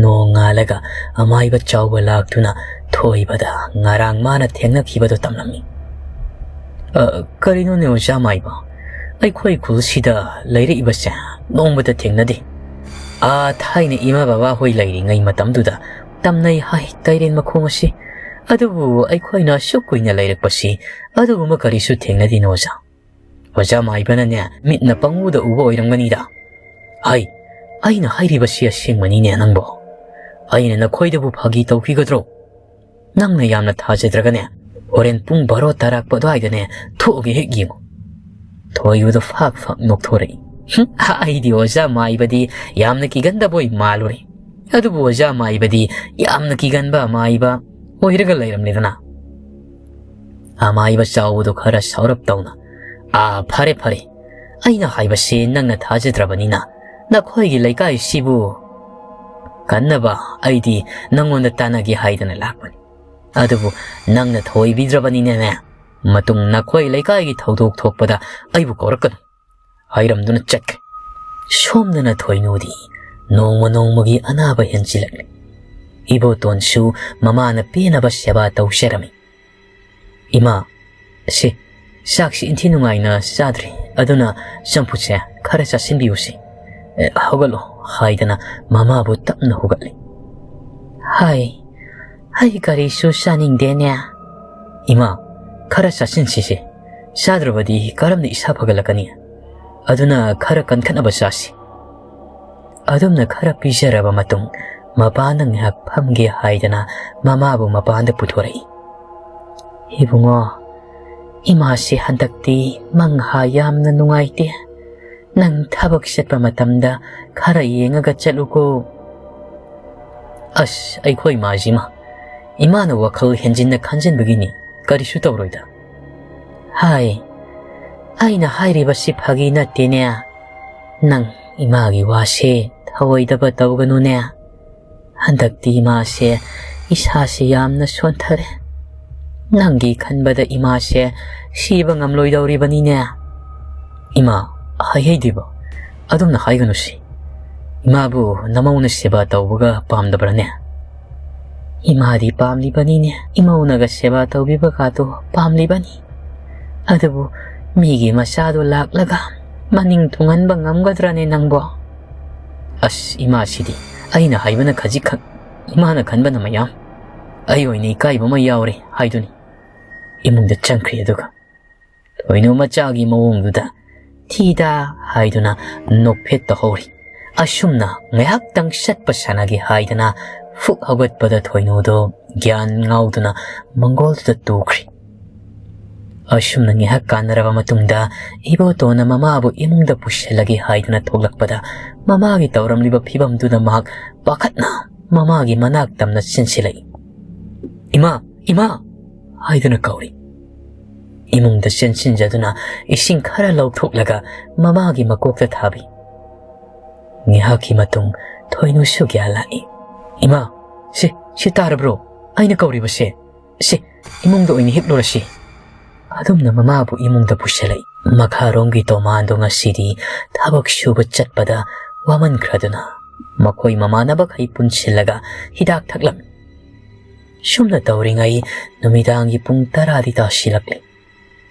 ꯅꯣꯡꯉꯥꯜꯂꯒ ꯑꯃꯥꯏꯕ ꯆꯥꯎꯕ ꯂꯥꯛꯇꯨꯅ ꯊꯣꯏꯕꯗ ꯉꯔꯥꯡ ꯃꯥꯅ ꯊꯦꯡꯅꯈꯤꯕꯗꯣ ꯇꯝꯂꯝꯃꯤ꯫ "ꯑ, ꯀꯔꯤꯅꯣꯅꯦ ꯑꯣꯖꯥ ꯃꯥꯏꯕ? ꯑꯩꯈꯣꯏ ꯈꯨꯜꯁꯤꯗ ꯂꯩꯔꯛꯏꯕꯁꯦ ꯅꯣꯡꯃꯇ ꯊꯦꯡꯅꯗꯦ꯫ ꯑꯥ, ꯊꯥꯏꯅ ꯏꯃꯥ ꯕꯕꯥ ꯍꯣꯏ ꯂꯩꯔꯤꯉꯩ ꯃꯇꯝꯗꯨꯗ ꯇꯝꯅꯩ ꯍꯥꯏ ꯇꯥꯏꯔꯦꯟ ꯃꯈꯣꯡ ꯑꯁꯤ꯫ ꯑꯗꯨꯕꯨ ꯑꯩꯈꯣꯏꯅ ꯑꯁꯨꯛ ꯀꯨꯏꯅ ꯂꯩꯔꯛꯄꯁꯤ ꯑꯗꯨꯒꯨꯝꯕ ꯀꯔꯤꯁꯨ ꯊꯦꯡꯅꯗꯦꯅꯦ ꯑꯣꯖꯥ꯫ ꯑꯣꯖꯥ ꯃꯥꯏꯕꯅꯅꯦ, ꯃꯤꯠꯅ ꯄꯪꯎꯗ ꯎꯕ ꯑꯣꯏꯔꯝꯒꯅꯤꯗ꯫ ꯍꯩ, ꯑꯩꯅ ꯍꯥꯏꯔꯤꯕꯁꯤ ꯑꯁꯦꯡꯕꯅꯤꯅꯦ ꯅꯪꯕꯣ꯫ ꯑꯩꯅ ꯅꯈꯣꯏꯗꯕꯨ ꯐꯥꯒꯤ ꯇꯧꯈꯤꯒꯗ꯭ꯔꯣ? ꯅꯪꯅ ꯌꯥꯝꯅ ꯊꯥꯖꯗ꯭ꯔꯒꯅꯦ, ꯍꯣꯔꯦꯟ ꯄꯨꯡ ꯕꯥꯔꯣ ꯇꯥꯔꯛꯄ ꯑꯗꯨꯋꯥꯏꯗꯅꯦ ꯊꯣꯛꯑꯒ ꯍꯦꯛ ꯌꯦꯡꯉꯨ꯫" ꯊꯣꯏꯕꯗꯣ ꯐꯥꯛ ꯐꯥꯛ ꯅꯣꯛꯊꯣꯔꯛꯏ꯫ "ꯍꯨꯝ, ꯑꯩꯗꯤ ꯑꯣꯖꯥ ꯃꯥꯏꯕꯗꯤ ꯌꯥꯝꯅ ꯀꯤꯒꯟꯗꯕꯣꯏ ꯃꯥꯜꯂꯨꯔꯦ꯫ ꯑꯗꯨꯕꯨ ꯑꯣꯖꯥ ꯃꯥꯏꯕꯗꯤ ꯌꯥꯝꯅ ꯀꯤꯒꯟꯕ ꯃꯥꯏꯕ ꯑꯣꯏꯔꯒ ꯂꯩꯔꯝꯂꯦꯗꯅ꯫" ꯑꯃꯥꯏꯕ ꯆꯥꯎꯕꯗꯨ ꯈꯔ ꯁꯥꯎꯔꯞ ꯇꯧꯅ, "ꯑꯥ, ꯐꯔꯦ, ꯐꯔꯦ꯫ ꯑꯩꯅ ꯍꯥꯏꯕꯁꯤ ꯅꯪꯅ ꯊꯥꯖꯗ꯭ꯔꯕꯅꯤꯅ ꯅꯈꯣꯏꯒꯤ ꯂꯩꯀꯥꯏꯁꯤꯕꯨ ꯀꯟꯅꯕ ꯑꯩꯗꯤ ꯅꯪꯉꯣꯟꯗ ꯇꯥꯟꯅꯒꯦ ꯍꯥꯏꯗꯅ ꯂꯥꯛꯄꯅꯤ꯫ ꯑꯗꯨꯕꯨ ꯅꯪꯅ ꯊꯣꯏꯕꯤꯗ꯭ꯔꯕꯅꯤꯅꯅꯦ, ꯃꯇꯨꯡ ꯅꯈꯣꯏ ꯂꯩꯀꯥꯏꯒꯤ ꯊꯧꯗꯣꯛ ꯊꯣꯛꯄꯗ ꯑꯩꯕꯨ ꯀꯧꯔꯛꯀꯅꯨ" ꯍꯥꯏꯔꯝꯗꯨꯅ ꯆꯠꯈ꯭ꯔꯦ꯫ ꯁꯣꯝꯗꯅ ꯊꯣꯏꯅꯨꯗꯤ ꯅꯣꯡꯃ ꯅꯣꯡꯃꯒꯤ ꯑꯅꯥꯕ ꯍꯦꯟꯖꯤꯜꯂꯛꯂꯦ꯫ ꯏꯕꯣꯇꯣꯟꯁꯨ ꯃꯃꯥꯅ ꯄꯦꯟꯅꯕ ꯁꯦꯕꯥ ꯇꯧꯖꯔꯝꯃꯤ꯫ "ꯏꯃꯥ, ꯁꯤ, ꯆꯥꯛꯁꯤ ꯏꯟꯊꯤ ꯅꯨꯡꯉꯥꯏꯅ ꯆꯥꯗ꯭ꯔꯤ, ꯑꯗꯨꯅ ꯆꯝꯐꯨꯠꯁꯦ ꯈꯔ ꯆꯥꯁꯤꯟꯕꯤꯌꯨꯁꯤ꯫ ꯑꯦ, ꯍꯧꯒꯠꯂꯣ" ꯍꯥꯏꯗꯅ ꯃꯃꯥꯕꯨ ꯇꯞꯅ ꯍꯧꯒꯠꯂꯤ꯫ "ꯍꯥꯏ, ꯑꯩ ꯀꯔꯤꯁꯨ ꯆꯥꯅꯤꯡꯗꯦꯅꯦ꯫" "ꯏꯃꯥ, ꯈꯔ ꯆꯥꯁꯤꯟꯁꯤꯁꯦ꯫ ꯆꯥꯗ꯭ꯔꯕꯗꯤ ꯀꯔꯝꯅ ꯏꯁꯥ ꯐꯒꯠꯂꯛꯀꯅꯤ? ꯑꯗꯨꯅ ꯈꯔ ꯀꯟꯈꯠꯅꯕ ꯆꯥꯁꯤ꯫" ꯑꯗꯨꯝꯅ ꯈꯔ ꯄꯤꯖꯔꯕ ꯃꯇꯨꯡ, ꯃꯄꯥꯅ ꯉꯥꯏꯍꯥꯛ ꯐꯝꯒꯦ ꯍꯥꯏꯗꯅ ꯃꯃꯥꯕꯨ ꯃꯄꯥꯟꯗ ꯄꯨꯊꯣꯔꯛꯏ꯫ "ꯏꯕꯨꯡꯉꯣ, ꯏꯃꯥꯁꯤ ꯍꯟꯗꯛꯇꯤ ꯃꯪꯍꯥ ꯌꯥꯝꯅ ꯅꯨꯡꯉꯥꯏꯇꯦ꯫ ꯅꯪ ꯊꯕꯛ ꯆꯠꯄ ꯃꯇꯝꯗ ꯈꯔ ꯌꯦꯡꯉꯒ ꯆꯠꯂꯨꯀꯣ꯫" "ꯑꯁ, ꯑꯩꯈꯣꯏ ꯏꯃꯥꯁꯤꯃ, ꯏꯃꯥꯅ ꯋꯥꯈꯜ ꯍꯦꯟꯖꯤꯟꯅ ꯈꯟꯖꯤꯟꯕꯒꯤꯅꯤ, ꯀꯔꯤꯁꯨ ꯇꯧꯔꯣꯏꯗ꯫" "ꯍꯥꯏ, ꯑꯩꯅ ꯍꯥꯏꯔꯤꯕꯁꯤ ꯐꯥꯒꯤ ꯅꯠꯇꯦꯅꯦ꯫ ꯅꯪ ꯏꯃꯥꯒꯤ ꯋꯥꯁꯦ ꯊꯧꯑꯣꯏꯗꯕ ꯇꯧꯒꯅꯨꯅꯦ꯫ ꯍꯟꯗꯛꯇꯤ ꯏꯃꯥꯁꯦ, ꯏꯁꯥꯁꯦ ꯌꯥꯝꯅ ꯁꯣꯟꯊꯔꯦ꯫ ꯅꯪꯒꯤ ꯈꯟꯕꯗ ꯏꯃꯥꯁꯦ ꯁꯤꯕ ꯉꯝꯂꯣꯏꯗꯧꯔꯤꯕꯅꯤꯅꯦ꯫" "ꯏꯃꯥ, ꯍꯥꯏꯍꯩꯗꯦꯕ, ꯑꯗꯨꯝꯅ ꯍꯥꯏꯒꯅꯨꯁꯤ꯫ ꯏꯃꯥꯕꯨ ꯅꯃꯧꯅ ꯁꯦꯕꯥ ꯇꯧꯕꯒ ꯄꯥꯝꯗꯕ꯭ꯔꯅꯦ?" "ꯏꯃꯥꯗꯤ ꯄꯥꯝꯂꯤꯕꯅꯤꯅꯦ, ꯏꯃꯧꯅꯒ ꯁꯦꯕꯥ ꯇꯧꯕꯤꯕꯒꯗꯣ ꯄꯥꯝꯂꯤꯕꯅꯤ꯫ ꯑꯗꯨꯕꯨ ꯃꯤꯒꯤ ꯃꯆꯥꯗꯣ ꯂꯥꯛꯂꯒ ꯃꯅꯤꯡ ꯊꯨꯡꯍꯟꯕ ꯉꯝꯒꯗ꯭ꯔꯅꯦ ꯅꯪꯕꯣ?" "ꯑꯁ, ꯏꯃꯥꯁꯤꯗꯤ, ꯑꯩꯅ ꯍꯥꯏꯕꯅ ꯈꯖꯤꯛꯈꯛ, ꯏꯃꯥꯅ ꯈꯟꯕꯅ ꯃꯌꯥꯝ꯫ ꯑꯩ ꯑꯣꯏꯅ ꯏꯀꯥꯏꯕ ꯑꯃ ꯌꯥꯎꯔꯦ ꯍꯥꯏꯗꯨꯅꯤ꯫" ꯏꯃꯨꯡꯗ ꯆꯪꯈ꯭ꯔꯤ꯫ ꯑꯗꯨꯒ ꯊꯣꯏꯅꯨ ꯃꯆꯥꯒꯤ ꯃꯑꯣꯡꯗꯨꯗ "ꯊꯤꯗ" ꯍꯥꯏꯗꯨꯅ ꯅꯣꯛꯐꯦꯠ ꯇꯧꯍꯧꯔꯤ꯫ ꯑꯁꯨꯝꯅ ꯉꯥꯏꯍꯥꯛꯇꯪ ꯆꯠꯄ ꯁꯥꯟꯅꯒꯦ ꯍꯥꯏꯗꯅ ꯐꯨꯛ ꯍꯧꯒꯠꯄꯗ ꯊꯣꯏꯅꯨꯗꯣ ꯒ꯭ꯌꯥꯟ ꯉꯥꯎꯗꯨꯅ ꯃꯪꯒꯣꯜꯗꯨꯗ ꯇꯨꯈ꯭ꯔꯤ꯫ ꯑꯁꯨꯝꯅ ꯉꯥꯏꯍꯥꯛ ꯀꯥꯟꯅꯔꯕ ꯃꯇꯨꯡꯗ ꯏꯕꯣꯇꯣꯟꯅ ꯃꯃꯥꯕꯨ ꯏꯃꯨꯡꯗ ꯄꯨꯁꯤꯜꯂꯒꯦ ꯍꯥꯏꯗꯨꯅ ꯊꯣꯛꯂꯛꯄꯗ, ꯃꯃꯥꯒꯤ ꯇꯧꯔꯝꯂꯤꯕ ꯐꯤꯕꯝꯗꯨꯗ ꯃꯍꯥꯛ ꯄꯥꯈꯠꯅ ꯃꯃꯥꯒꯤ ꯃꯅꯥꯛ ꯇꯝꯅ ꯆꯦꯟꯁꯤꯜꯂꯛꯏ꯫ "ꯏꯃꯥ, ꯏꯃꯥ!" ꯍꯥꯏꯗꯨꯅ ꯀꯧꯔꯤ꯫ ꯏꯃꯨꯡꯗ ꯆꯦꯟꯁꯤꯟꯖꯗꯨꯅ ꯏꯁꯤꯡ ꯈꯔ ꯂꯧꯊꯣꯛꯂꯒ ꯃꯃꯥꯒꯤ ꯃꯀꯣꯛꯇ ꯊꯥꯕꯤ꯫ ꯉꯥꯏꯍꯥꯛꯀꯤ ꯃꯇꯨꯡ ꯊꯣꯏꯅꯨꯁꯨ ꯒ꯭ꯌꯥꯟ ꯂꯥꯛꯏ꯫ "ꯏꯃꯥ, ꯁꯤ, ꯁꯤ ꯇꯥꯔꯕ꯭ꯔꯣ? ꯑꯩꯅ ꯀꯧꯔꯤꯕꯁꯦ꯫ ꯁꯤ, ꯏꯃꯨꯡꯗ ꯑꯣꯏꯅ ꯍꯤꯞꯂꯨꯔꯁꯤ꯫" ꯑꯗꯨꯝꯅ ꯃꯃꯥꯕꯨ ꯏꯃꯨꯡꯗ ꯄꯨꯁꯤꯜꯂꯛꯏ꯫ ꯃꯈꯥꯔꯣꯝꯒꯤ ꯇꯣꯃꯥꯟꯗꯣ ꯉꯁꯤꯗꯤ ꯊꯕꯛ ꯁꯨꯕ ꯆꯠꯄꯗ ꯋꯥꯃꯟꯈ꯭ꯔꯗꯨꯅ ꯃꯈꯣꯏ ꯃꯃꯥꯟꯅꯕꯈꯩ ꯄꯨꯟꯁꯤꯜꯂꯒ ꯍꯤꯗꯥꯛ ꯊꯛꯂꯝꯃꯤ꯫ ꯁꯨꯝꯅ ꯇꯧꯔꯤꯉꯩ ꯅꯨꯃꯤꯗꯥꯡꯒꯤ ꯄꯨꯡ ꯇꯔꯥꯗꯤ ꯇꯥꯁꯤꯜꯂꯛꯂꯤ꯫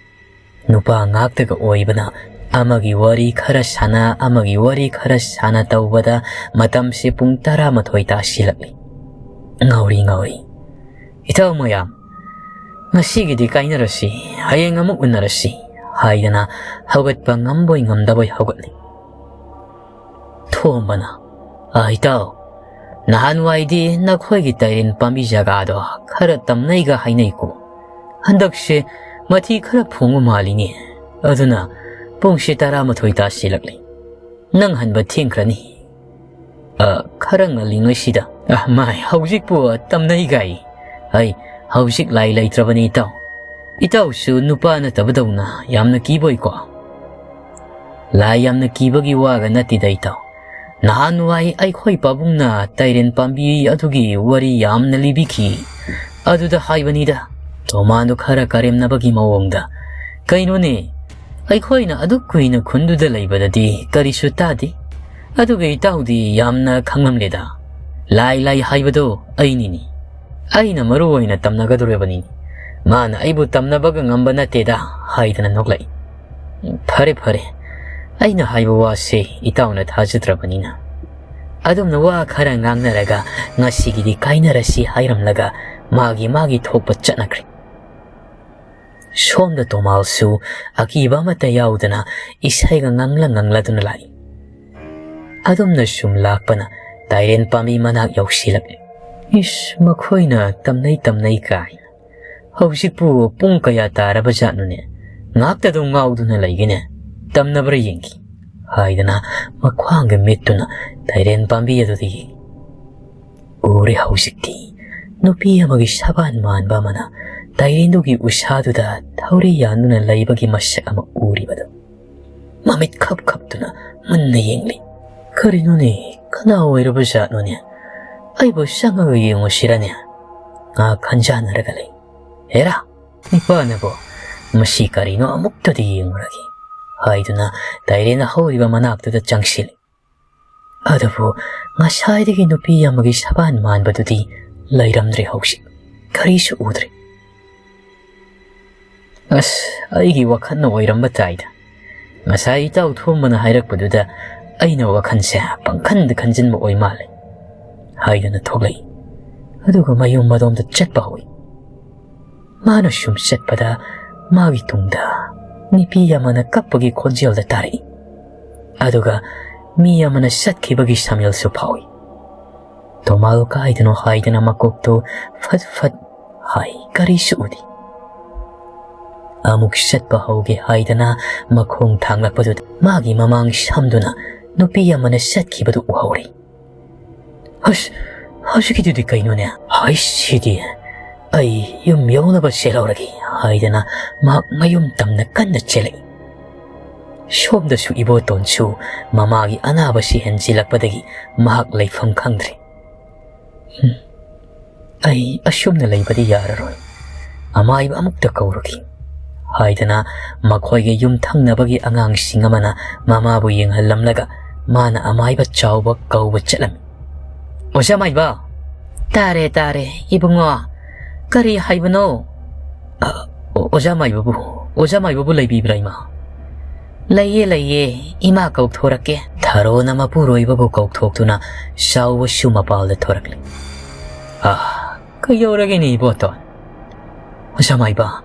ꯅꯨꯄꯥ ꯉꯥꯛꯇꯒ ꯑꯣꯏꯕꯅ ꯑꯃꯒꯤ ꯋꯥꯔꯤ ꯈꯔ ꯁꯥꯟꯅ, ꯑꯃꯒꯤ ꯋꯥꯔꯤ ꯈꯔ ꯁꯥꯟꯅ ꯇꯧꯕꯗ ꯃꯇꯝꯁꯦ ꯄꯨꯡ ꯇꯔꯥꯃꯥꯊꯣꯏ ꯇꯥꯁꯤꯜꯂꯛꯂꯤ꯫ ꯉꯥꯎꯔꯤ ꯉꯥꯎꯔꯤ, "ꯏꯇꯥꯎ ꯃꯌꯥꯝ, ꯉꯁꯤꯒꯤꯗꯤ ꯀꯥꯏꯅꯔꯁꯤ, ꯍꯌꯦꯡ ꯑꯃꯨꯛ ꯎꯅꯔꯁꯤ" ꯍꯥꯏꯗꯅ ꯍꯧꯒꯠꯄ ꯉꯝꯕꯣꯏ ꯉꯝꯗꯕꯣꯏ ꯍꯧꯒꯠꯂꯤ꯫ ꯊꯣꯝꯕꯅ, "ꯑ, ꯏꯇꯥꯎ, ꯅꯍꯥꯟꯋꯥꯏꯗꯤ ꯅꯈꯣꯏꯒꯤ ꯇꯩꯔꯦꯟ ꯄꯥꯝꯕꯤ ꯖꯒꯥꯗꯣ ꯈꯔ ꯇꯝꯅꯩꯒ ꯍꯥꯏꯅꯩꯀꯣ꯫ ꯍꯟꯗꯛꯁꯦ ꯃꯊꯤ ꯈꯔ ꯐꯣꯡꯕ ꯃꯥꯜꯂꯤꯅꯦ꯫ ꯑꯗꯨꯅ ꯄꯨꯡꯁꯦ ꯇꯔꯥꯃꯥꯊꯣꯏ ꯇꯥꯁꯤꯜꯂꯛꯂꯤ꯫ ꯅꯪ ꯍꯟꯕ ꯊꯦꯡꯈ꯭ꯔꯅꯤ꯫ ꯑ, ꯈꯔ ꯉꯜꯂꯤꯉꯩꯁꯤꯗ꯫ ꯑ, ꯃꯥꯏ, ꯍꯧꯖꯤꯛꯄꯨ ꯇꯝꯅꯩꯒꯥꯏ꯫ ꯑꯩ ꯍꯧꯖꯤꯛ ꯂꯥꯏ ꯂꯩꯇ꯭ꯔꯕꯅꯤ, ꯏꯇꯥꯎ꯫ ꯏꯇꯥꯎꯁꯨ ꯅꯨꯄꯥ ꯅꯠꯇꯕꯗꯧꯅ ꯌꯥꯝꯅ ꯀꯤꯕꯣꯏꯀꯣ?" "ꯂꯥꯏ ꯌꯥꯝꯅ ꯀꯤꯕꯒꯤ ꯋꯥꯒ ꯅꯠꯇꯦꯗ, ꯏꯇꯥꯎ꯫ ꯅꯍꯥꯟꯋꯥꯏ ꯑꯩꯈꯣꯏ ꯄꯥꯕꯨꯡꯅ ꯇꯩꯔꯦꯟ ꯄꯥꯝꯕꯤ ꯑꯗꯨꯒꯤ ꯋꯥꯔꯤ ꯌꯥꯝꯅ ꯂꯤꯕꯤꯈꯤ꯫ ꯑꯗꯨꯗ ꯍꯥꯏꯕꯅꯤꯗ, ꯇꯣꯃꯥꯟꯗꯣ ꯈꯔ ꯀꯔꯦꯝꯅꯕꯒꯤ ꯃꯑꯣꯡꯗ꯫ ꯀꯩꯅꯣꯅꯦ, ꯑꯩꯈꯣꯏꯅ ꯑꯗꯨꯛ ꯀꯨꯏꯅ ꯈꯨꯟꯗꯨꯗ ꯂꯩꯕꯗꯗꯤ ꯀꯔꯤꯁꯨ ꯇꯥꯗꯦ꯫ ꯑꯗꯨꯒ ꯏꯇꯥꯎꯗꯤ ꯌꯥꯝꯅ ꯈꯪꯂꯝꯂꯦꯗ꯫ ꯂꯥꯏ ꯂꯥꯏ ꯍꯥꯏꯕꯗꯣ ꯑꯩꯅꯤꯅꯤ꯫ ꯑꯩꯅ ꯃꯔꯨ ꯑꯣꯏꯅ ꯇꯝꯅꯒꯗꯧꯔꯕꯅꯤ꯫ ꯃꯥꯅ ꯑꯩꯕꯨ ꯇꯝꯅꯕꯒ ꯉꯝꯕ ꯅꯠꯇꯦꯗ" ꯍꯥꯏꯗꯅ ꯅꯣꯛꯂꯛꯏ꯫ "ꯐꯔꯦ, ꯐꯔꯦ, ꯑꯩꯅ ꯍꯥꯏꯕ ꯋꯥꯁꯦ ꯏꯇꯥꯎꯅ ꯊꯥꯖꯗ꯭ꯔꯕꯅꯤꯅ꯫ ꯑꯗꯨꯝꯅ ꯋꯥ ꯈꯔ ꯉꯥꯡꯅꯔꯒ ꯉꯁꯤꯒꯤꯗꯤ ꯀꯥꯏꯅꯔꯁꯤ" ꯍꯥꯏꯔꯝꯂꯒ ꯃꯥꯒꯤ ꯃꯥꯒꯤ ꯊꯣꯛꯄ ꯆꯠꯅꯈ꯭ꯔꯦ꯫ ꯁꯣꯝꯗ ꯇꯣꯃꯥꯜꯁꯨ ꯑꯀꯤꯕ ꯑꯃꯠꯇ ꯌꯥꯎꯗꯅ ꯏꯁꯩꯒ ꯉꯪꯂ ꯉꯪꯂꯗꯨꯅ ꯂꯥꯛꯏ꯫ ꯑꯗꯨꯝꯅ ꯁꯨꯝ ꯂꯥꯛꯄꯅ ꯇꯥꯏꯔꯦꯟ ꯄꯥꯝꯕꯤ ꯃꯅꯥꯛ ꯌꯧꯁꯤꯜꯂꯛꯂꯦ꯫ "ꯏꯁ, ꯃꯈꯣꯏꯅ ꯇꯝꯅꯩ ꯇꯝꯅꯩ ꯀꯥꯏꯅ꯫ ꯍꯧꯖꯤꯛꯄꯨ ꯄꯨꯡ ꯀꯌꯥ ꯇꯥꯔꯕ ꯖꯥꯠꯅꯣꯅꯦ? ꯉꯥꯛꯇ ꯑꯗꯨꯝ ꯉꯥꯎꯗꯨꯅ ꯂꯩꯒꯦꯅꯦ꯫ ꯇꯝꯅꯕ꯭ꯔꯥ ꯌꯦꯡꯒꯦ" ꯍꯥꯏꯗꯅ ꯃꯈ꯭ꯋꯥꯡꯒ ꯃꯤꯠꯇꯨꯅ ꯇꯥꯏꯔꯦꯟ ꯄꯥꯝꯕꯤ ꯑꯗꯨꯗ ꯌꯦꯡꯉꯤ꯫ ꯎꯔꯦ ꯍꯧꯖꯤꯛꯇꯤ ꯅꯨꯄꯤ ꯑꯃꯒꯤ ꯁꯕꯥꯟ ꯃꯥꯟꯕ ꯑꯃꯅ ꯇꯥꯏꯔꯦꯟꯗꯨꯒꯤ ꯎꯁꯥꯗꯨꯗ ꯊꯧꯔꯤ ꯌꯥꯟꯗꯨꯅ ꯂꯩꯕꯒꯤ ꯃꯁꯛ ꯑꯃ ꯎꯔꯤꯕꯗꯨ꯫ ꯃꯃꯤꯠ ꯈꯞ ꯈꯞꯇꯨꯅ ꯃꯨꯟꯅ ꯌꯦꯡꯂꯤ꯫ "ꯀꯔꯤꯅꯣꯅꯦ? ꯀꯅꯥ ꯑꯣꯏꯔꯕ ꯖꯥꯠꯅꯣꯅꯦ? ꯑꯩꯕꯨ ꯆꯪꯉꯒ ꯌꯦꯡꯉꯨꯁꯤꯔꯅꯦ?" ꯉꯥꯏꯍꯥꯛ ꯈꯟꯖꯥꯟꯅꯔꯒ ꯂꯩ꯫ "ꯍꯦꯔꯥ, ꯅꯤꯄꯥꯅꯕꯣ, "ꯃꯁꯤ ꯀꯔꯤꯅꯣ, ꯑꯃꯨꯛꯇꯗꯤ ꯌꯦꯡꯉꯨꯔꯒꯦ" ꯍꯥꯏꯗꯨꯅ ꯇꯥꯏꯔꯦꯟꯅ ꯍꯧꯔꯤꯕ ꯃꯅꯥꯛꯇꯨꯗ ꯆꯪꯁꯤꯜꯂꯤ꯫ ꯑꯗꯨꯕꯨ ꯉꯁꯥꯏꯗꯒꯤ ꯅꯨꯄꯤ ꯑꯃꯒꯤ ꯁꯕꯥꯟ ꯃꯥꯟꯕꯗꯨꯗꯤ ꯂꯩꯔꯝꯗ꯭ꯔꯦ ꯍꯧꯖꯤꯛ꯫ ꯀꯔꯤꯁꯨ ꯎꯗ꯭ꯔꯦ꯫ "ꯑꯁ, ꯑꯩꯒꯤ ꯋꯥꯈꯜꯅ ꯑꯣꯏꯔꯝꯕ ꯇꯥꯏꯗ꯫ ꯉꯁꯥꯏ ꯏꯇꯥꯎ ꯊꯣꯝꯕꯅ ꯍꯥꯏꯔꯛꯄꯗꯨꯗ ꯑꯩꯅ ꯋꯥꯈꯜꯁꯦ ꯄꯪꯈꯟꯗ ꯈꯟꯖꯤꯟꯕ ꯑꯣꯏ ꯃꯥꯜꯂꯦ" ꯍꯥꯏꯗꯨꯅ ꯊꯣꯛꯂꯛꯏ꯫ ꯑꯗꯨꯒ ꯃꯌꯨꯝ ꯃꯗꯣꯝꯗ ꯆꯠꯄ ꯍꯧꯏ꯫ ꯃꯥꯅ ꯁꯨꯝ ꯆꯠꯄꯗ ꯃꯥꯒꯤ ꯇꯨꯡꯗ ꯅꯨꯄꯤ ꯑꯃꯅ ꯀꯞꯄꯒꯤ ꯈꯣꯟꯖꯦꯜꯗ ꯇꯥꯔꯛꯏ꯫ ꯑꯗꯨꯒ ꯃꯤ ꯑꯃꯅ ꯆꯠꯈꯤꯕꯒꯤ ꯁꯃꯦꯜꯁꯨ ꯐꯥꯎꯏ꯫ ꯇꯣꯃꯥꯜ ꯀꯥꯏꯗꯅꯣ ꯍꯥꯏꯗꯅ ꯃꯀꯣꯛꯇꯨ ꯐꯠ ꯐꯠ ꯍꯥꯏ, ꯀꯔꯤꯁꯨ ꯎꯗꯦ꯫ ꯑꯃꯨꯛ ꯆꯠꯄ ꯍꯧꯒꯦ ꯍꯥꯏꯗꯅ ꯃꯈꯣꯡ ꯊꯥꯡꯂꯛꯄꯗꯨꯗ ꯃꯥꯒꯤ ꯃꯃꯥꯡ ꯁꯝꯗꯨꯅ ꯅꯨꯄꯤ ꯑꯃꯅ ꯆꯠꯈꯤꯕꯗꯨ ꯎꯍꯧꯔꯤ꯫ "ꯍꯁ, ꯍꯧꯖꯤꯛꯀꯤꯗꯨꯗꯤ ꯀꯩꯅꯣꯅꯦ? ꯍꯥꯏ ꯁꯤꯗꯤ, ꯑꯩ ꯌꯨꯝ ꯌꯧꯅꯕ ꯆꯦꯜꯍꯧꯔꯒꯦ" ꯍꯥꯏꯗꯅ ꯃꯍꯥꯛ ꯃꯌꯨꯝ ꯇꯝꯅ ꯀꯟꯅ ꯆꯦꯜꯂꯛꯏ꯫ ꯁꯣꯝꯗꯁꯨ ꯏꯕꯣꯇꯣꯟꯁꯨ ꯃꯃꯥꯒꯤ ꯑꯅꯥꯕꯁꯤ ꯍꯦꯟꯖꯤꯜꯂꯛꯄꯗꯒꯤ ꯃꯍꯥꯛ ꯂꯩꯐꯝ ꯈꯪꯗ꯭ꯔꯦ꯫ "ꯍꯨꯝ, ꯑꯩ ꯑꯁꯨꯝꯅ ꯂꯩꯕꯗꯤ ꯌꯥꯔꯔꯣꯏ, ꯑꯃꯥꯏꯕ ꯑꯃꯨꯛꯇ ꯀꯧꯔꯨꯈꯤ" ꯍꯥꯏꯗꯅ ꯃꯈꯣꯏꯒꯤ ꯌꯨꯝꯊꯪꯅꯕꯒꯤ ꯑꯉꯥꯡꯁꯤꯡ ꯑꯃꯅ ꯃꯃꯥꯕꯨ ꯌꯦꯡꯍꯜꯂꯝꯂꯒ ꯃꯥꯅ ꯑꯃꯥꯏꯕ ꯆꯥꯎꯕ ꯀꯧꯕ ꯆꯠꯂꯝꯃꯤ꯫ "ꯑꯣꯖꯥ ꯃꯥꯏꯕ!" "ꯇꯥꯔꯦ, ꯇꯥꯔꯦ, ꯏꯕꯨꯡꯉꯣ꯫ ꯀꯔꯤ ꯍꯥꯏꯕꯅꯣ?" "ꯑ, ꯑꯣ-, ꯑꯣꯖꯥ ꯃꯥꯏꯕꯕꯨ, ꯑꯣꯖꯥ ꯃꯥꯏꯕꯕꯨ ꯂꯩꯕꯤꯕ꯭ꯔꯥ, ꯏꯃꯥ?" "ꯂꯩꯌꯦ, ꯂꯩꯌꯦ, ꯏꯃꯥ ꯀꯧꯊꯣꯔꯛꯀꯦ"꯫ ꯊꯔꯣꯅ ꯃꯄꯨꯔꯣꯏꯕꯕꯨ ꯀꯧꯊꯣꯛꯇꯨꯅ ꯆꯥꯎꯕꯁꯨ ꯃꯄꯥꯜꯗ ꯊꯣꯔꯛꯂꯤ꯫ "ꯑ, ꯀꯩꯗꯧꯔꯒꯦꯅꯦ ꯏꯕꯣꯇꯣꯟ?" "ꯑꯣꯖꯥ ꯃꯥꯏꯕ,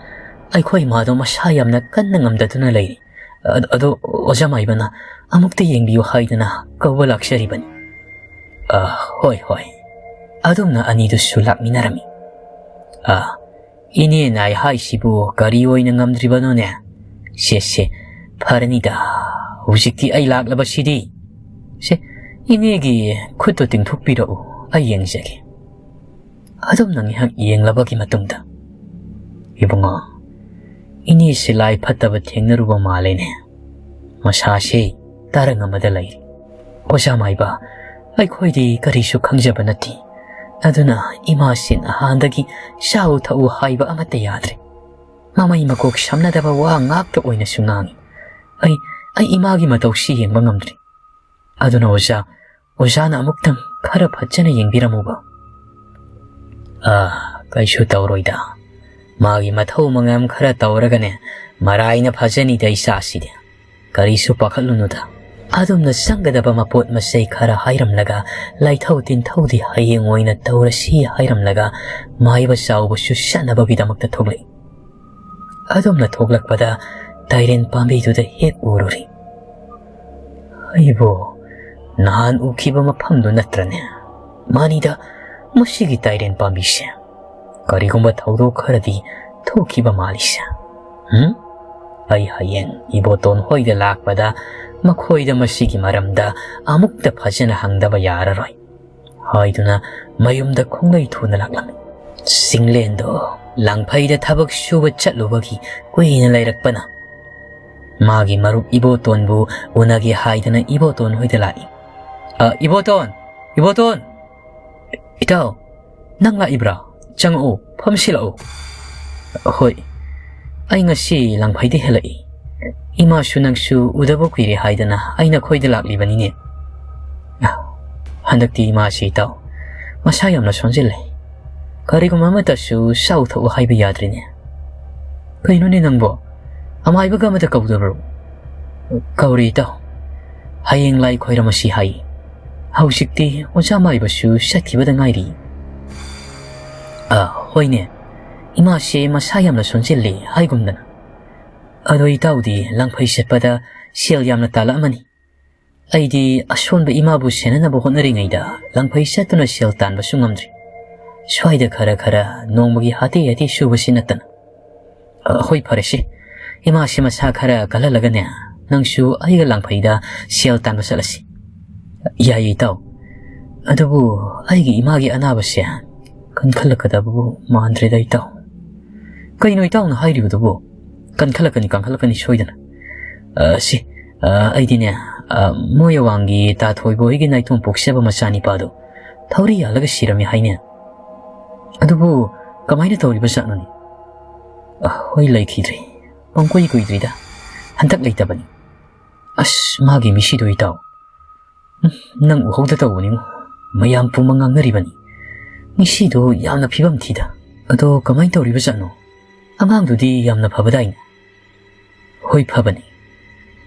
ꯑꯩꯈꯣꯏ ꯏꯃꯥꯗꯣ ꯃꯁꯥ ꯌꯥꯝꯅ ꯀꯟꯅ ꯉꯝꯗꯗꯨꯅ ꯂꯩꯔꯤ꯫ ꯑ-, ꯑꯗꯣ ꯑꯣꯖꯥ ꯃꯥꯏꯕꯅ ꯑꯃꯨꯛꯇ ꯌꯦꯡꯕꯤꯌꯨ ꯍꯥꯏꯗꯅ ꯀꯧꯕ ꯂꯥꯛꯆꯔꯤꯕꯅꯤ"꯫ "ꯑ, ꯍꯣꯏ, ꯍꯣꯏ"꯫ ꯑꯗꯨꯝꯅ ꯑꯅꯤꯗꯨꯁꯨ ꯂꯥꯛꯃꯤꯟꯅꯔꯝꯃꯤ꯫ "ꯑ, ꯏꯅꯦ ꯅꯥꯏ ꯍꯥꯏꯁꯤꯕꯨ ꯀꯔꯤ ꯑꯣꯏꯅ ꯉꯝꯗ꯭ꯔꯤꯕꯅꯣꯅꯦ? ꯁꯦ, ꯁꯦ, ꯐꯔꯅꯤꯗ, ꯍꯧꯖꯤꯛꯇꯤ ꯑꯩ ꯂꯥꯛꯂꯕꯁꯤꯗꯤ꯫ ꯁꯦ, ꯏꯅꯦꯒꯤ ꯈꯨꯠꯇꯣ ꯇꯤꯡꯊꯣꯛꯄꯤꯔꯛꯎ, ꯑꯩ ꯌꯦꯡꯖꯒꯦ"꯫ ꯑꯗꯨꯝꯅ ꯉꯥꯏꯍꯥꯛ ꯌꯦꯡꯂꯕꯒꯤ ꯃꯇꯨꯡꯗ, "ꯏꯕꯨꯡꯉꯣ, ꯏꯅꯦꯁꯤ ꯂꯥꯏ ꯐꯠꯇꯕ ꯊꯦꯡꯅꯔꯨꯕ ꯃꯥꯜꯂꯦꯅꯦ꯫ ꯃꯁꯥꯁꯤ ꯇꯔꯪ ꯑꯃꯗ ꯂꯩꯔꯤ"꯫ "ꯑꯣꯖꯥ ꯃꯥꯏꯕ, ꯑꯩꯈꯣꯏꯗꯤ ꯀꯔꯤꯁꯨ ꯈꯪꯖꯕ ꯅꯠꯇꯦ꯫ ꯑꯗꯨꯅ ꯏꯃꯥꯁꯤ ꯅꯍꯥꯟꯗꯒꯤ ꯆꯥꯎ ꯊꯛꯎ ꯍꯥꯏꯕ ꯑꯃꯠꯇ ꯌꯥꯗ꯭ꯔꯦ"꯫ ꯃꯃꯩ ꯃꯀꯣꯛ ꯁꯝꯅꯗꯕ ꯋꯥ ꯉꯥꯛꯇ ꯑꯣꯏꯅꯁꯨ ꯉꯥꯡꯏ꯫ ꯑꯩ, ꯑꯩ ꯏꯃꯥꯒꯤ ꯃꯇꯧꯁꯤ ꯌꯦꯡꯕ ꯉꯝꯗ꯭ꯔꯦ꯫ ꯑꯗꯨꯅ ꯑꯣꯖꯥ, ꯑꯣꯖꯥꯅ ꯑꯃꯨꯛꯇꯪ ꯈꯔ ꯐꯖꯅ ꯌꯦꯡꯕꯤꯔꯝꯃꯨꯕ꯫ "ꯑꯥ, ꯀꯩꯁꯨ ꯇꯧꯔꯣꯏꯗ꯫ ꯃꯥꯒꯤ ꯃꯊꯧ ꯃꯉꯝ ꯈꯔ ꯇꯧꯔꯒꯅꯦ, ꯃꯔꯥꯏꯅ ꯐꯖꯅꯤꯗ ꯏꯆꯥꯁꯤꯗꯤ꯫ ꯀꯔꯤꯁꯨ ꯄꯥꯈꯠꯂꯨꯅꯨꯗ"꯫ ꯑꯗꯨꯝꯅ ꯆꯪꯒꯗꯕ ꯃꯄꯣꯠ ꯃꯆꯩ ꯈꯔ ꯍꯥꯏꯔꯝꯂꯒ, ꯂꯥꯏꯊꯧ ꯇꯤꯟꯊꯧꯗꯤ ꯍꯌꯦꯡ ꯑꯣꯏꯅ ꯇꯧꯔꯁꯤ ꯍꯥꯏꯔꯝꯂꯒ, ꯃꯥꯏꯕ ꯆꯥꯎꯕꯁꯨ ꯆꯠꯅꯕꯒꯤꯗꯃꯛꯇ ꯊꯣꯛꯂꯛꯏ꯫ ꯑꯗꯨꯝꯅ ꯊꯣꯛꯂꯛꯄꯗ ꯇꯥꯏꯔꯦꯟ ꯄꯥꯝꯕꯤꯗꯨꯗ ꯍꯦꯛ ꯎꯔꯨꯔꯤ꯫ "ꯑꯩꯕꯨ ꯅꯍꯥꯟ ꯎꯈꯤꯕ ꯃꯐꯝꯗꯨ ꯅꯠꯇ꯭ꯔꯅꯦ? ꯃꯥꯅꯤꯗ, ꯃꯁꯤꯒꯤ ꯇꯥꯏꯔꯦꯟ ꯄꯥꯝꯕꯤꯁꯦ꯫ ꯀꯔꯤꯒꯨꯝꯕ ꯊꯧꯗꯣꯛ ꯈꯔꯗꯤ ꯊꯣꯛꯈꯤꯕ ꯃꯥꯜꯂꯤꯁꯦ꯫ ꯎꯝ? ꯑꯩ ꯍꯌꯦꯡ ꯏꯕꯣꯇꯣꯟ ꯍꯣꯏꯗ ꯂꯥꯛꯄꯗ ꯃꯈꯣꯏꯗ ꯃꯁꯤꯒꯤ ꯃꯔꯝꯗ ꯑꯃꯨꯛꯇ ꯐꯖꯅ ꯍꯪꯗꯕ ꯌꯥꯔꯔꯣꯏ" ꯍꯥꯏꯗꯨꯅ ꯃꯌꯨꯝꯗ ꯈꯣꯡꯂꯩ ꯊꯨꯅ ꯂꯥꯛꯂꯝꯃꯤ꯫ ꯆꯤꯡꯂꯦꯟꯗꯣ ꯂꯥꯡꯐꯩꯗ ꯊꯕꯛ ꯁꯨꯕ ꯆꯠꯂꯨꯕꯒꯤ ꯀꯨꯏꯅ ꯂꯩꯔꯛꯄꯅ ꯃꯥꯒꯤ ꯃꯔꯨꯞ ꯏꯕꯣꯇꯣꯟꯕꯨ ꯎꯅꯒꯦ ꯍꯥꯏꯗꯅ ꯏꯕꯣꯇꯣꯟ ꯍꯣꯏꯗ ꯂꯥꯛꯏ꯫ "ꯑ, ꯏꯕꯣꯇꯣꯟ! ꯏꯕꯣꯇꯣꯟ!" "ꯏꯇꯥꯎ, ꯅꯪ ꯂꯥꯛꯏꯕ꯭ꯔꯥ? ꯆꯪꯉꯛꯎ, ꯐꯝꯁꯤꯜꯂꯛꯎ꯫" "ꯍꯣꯏ, ꯑꯩ ꯉꯁꯤ ꯂꯥꯡꯐꯩꯗ ꯍꯦꯜꯂꯛꯏ꯫ ꯏꯃꯥꯁꯨ ꯅꯪꯁꯨ ꯎꯗꯕ ꯀꯨꯏꯔꯦ ꯍꯥꯏꯗꯅ ꯑꯩ ꯅꯈꯣꯏꯗ ꯂꯥꯛꯂꯤꯕꯅꯤꯅꯦ꯫ ꯍꯟꯗꯛꯇꯤ ꯏꯃꯥꯁꯤ, ꯏꯇꯥꯎ, ꯃꯁꯥ ꯌꯥꯝꯅ ꯁꯣꯟꯖꯤꯜꯂꯦ꯫ ꯀꯔꯤꯒꯨꯝꯕ ꯑꯃꯠꯇꯁꯨ ꯆꯥꯎ ꯊꯛꯎ ꯍꯥꯏꯕ ꯌꯥꯗ꯭ꯔꯤꯅꯦ꯫" "ꯀꯩꯅꯣꯅꯦ ꯅꯪꯕꯣ? ꯑꯃꯥꯏꯕꯒ ꯑꯃꯠꯇ ꯀꯧꯗꯕ꯭ꯔꯣ?" "ꯀꯧꯔꯦ, ꯏꯇꯥꯎ꯫ ꯍꯌꯦꯡ ꯂꯥꯏ ꯈꯣꯏꯔꯝꯃꯁꯤ ꯍꯥꯏ꯫ ꯍꯧꯖꯤꯛꯇꯤ ꯑꯣꯖꯥ ꯃꯥꯏꯕꯁꯨ ꯆꯠꯈꯤꯕꯗ ꯉꯥꯏꯔꯤ꯫" "ꯑ, ꯍꯣꯏꯅꯦ꯫ ꯏꯃꯥꯁꯦ ꯃꯁꯥ ꯌꯥꯝꯅ ꯁꯣꯟꯖꯤꯜꯂꯤ ꯍꯥꯏꯒꯨꯝꯗꯅ꯫ ꯑꯗꯣ ꯏꯇꯥꯎꯗꯤ ꯂꯥꯡꯐꯩ ꯆꯠꯄꯗ ꯁꯦꯜ ꯌꯥꯝꯅ ꯇꯥꯜꯂꯛꯑꯃꯅꯤ꯫ ꯑꯩꯗꯤ ꯑꯁꯣꯟꯕ ꯏꯃꯥꯕꯨ ꯁꯦꯟꯅꯅꯕ ꯍꯣꯠꯅꯔꯤꯉꯩꯗ ꯂꯥꯡꯐꯩ ꯆꯠꯇꯨꯅ ꯁꯦꯜ ꯇꯥꯟꯕꯁꯨ ꯉꯝꯗ꯭ꯔꯤ꯫ ꯁ꯭ꯋꯥꯏꯗ ꯈꯔ ꯈꯔ ꯅꯣꯡꯃꯒꯤ ꯍꯥꯇꯦ ꯍꯥꯇꯦ ꯁꯨꯕꯁꯤ ꯅꯠꯇꯅ꯫" "ꯑ, ꯍꯣꯏ, ꯐꯔꯦꯁꯦ꯫ ꯏꯃꯥꯁꯤ ꯃꯁꯥ ꯈꯔ ꯀꯜꯍꯜꯂꯒꯅꯦ, ꯅꯪꯁꯨ ꯑꯩꯒ ꯂꯥꯡꯐꯩꯗ ꯁꯦꯜ ꯇꯥꯟꯕ ꯆꯠꯂꯁꯤ꯫" "ꯌꯥꯏꯌꯦ, ꯏꯇꯥꯎ꯫ ꯑꯗꯨꯕꯨ ꯑꯩꯒꯤ ꯏꯃꯥꯒꯤ ꯑꯅꯥꯕꯁꯦ ꯀꯟꯈꯠꯂꯛꯀꯗꯕꯕꯨ ꯃꯥꯟꯗ꯭ꯔꯦꯗ, ꯏꯇꯥꯎ꯫" "ꯀꯩꯅꯣ ꯏꯇꯥꯎꯅ ꯍꯥꯏꯔꯤꯕꯗꯨꯕꯨ? ꯀꯟꯈꯠꯂꯛꯀꯅꯤ, ꯀꯟꯈꯠꯂꯛꯀꯅꯤ ꯁꯣꯏꯗꯅ꯫ ꯑ, ꯁꯤ, ꯑ, ꯑꯩꯗꯤꯅꯦ, ꯑ, ꯃꯣꯏ ꯑꯋꯥꯡꯒꯤ ꯇꯥ ꯊꯣꯏꯕ ꯍꯣꯏꯒꯤ ꯅꯥꯏꯇꯣꯝ ꯄꯣꯛꯆꯕ ꯃꯆꯥꯅꯤꯄꯥꯗꯣ ꯊꯧꯔꯤ ꯌꯥꯜꯂꯒ ꯁꯤꯔꯝꯃꯤ ꯍꯥꯏꯅꯦ꯫ ꯑꯗꯨꯕꯨ ꯀꯃꯥꯏꯅ ꯇꯧꯔꯤꯕ ꯖꯥꯠꯅꯣꯅꯦ?" ꯑ, ꯍꯣꯏ, ꯂꯩꯈꯤꯗ꯭ꯔꯤ꯫ ꯄꯪꯀꯨꯏ ꯀꯨꯏꯗ꯭ꯔꯤꯗ꯫ ꯍꯟꯗꯛ ꯂꯩꯇꯕꯅꯤ꯫ ꯑꯁ, ꯃꯥꯒꯤ ꯃꯤꯁꯤꯗꯣ ꯏꯇꯥꯎ꯫ ꯎꯝ, ꯅꯪ ꯎꯍꯧꯗ ꯇꯧꯕꯅꯤꯉꯣ꯫ ꯃꯌꯥꯝ ꯄꯨꯝꯕ ꯉꯥꯡꯅꯔꯤꯕꯅꯤ꯫ ꯃꯤꯁꯤꯗꯣ ꯌꯥꯝꯅ ꯐꯤꯕꯝ ꯊꯤꯗ꯫ ꯑꯗꯣ ꯀꯃꯥꯏꯅ ꯇꯧꯔꯤꯕꯖꯥꯠꯅꯣ? ꯑꯉꯥꯡꯗꯨꯗꯤ ꯌꯥꯝꯅ ꯐꯕꯗꯥꯏꯅꯦ? ꯍꯣꯏ, ꯐꯕꯅꯤ꯫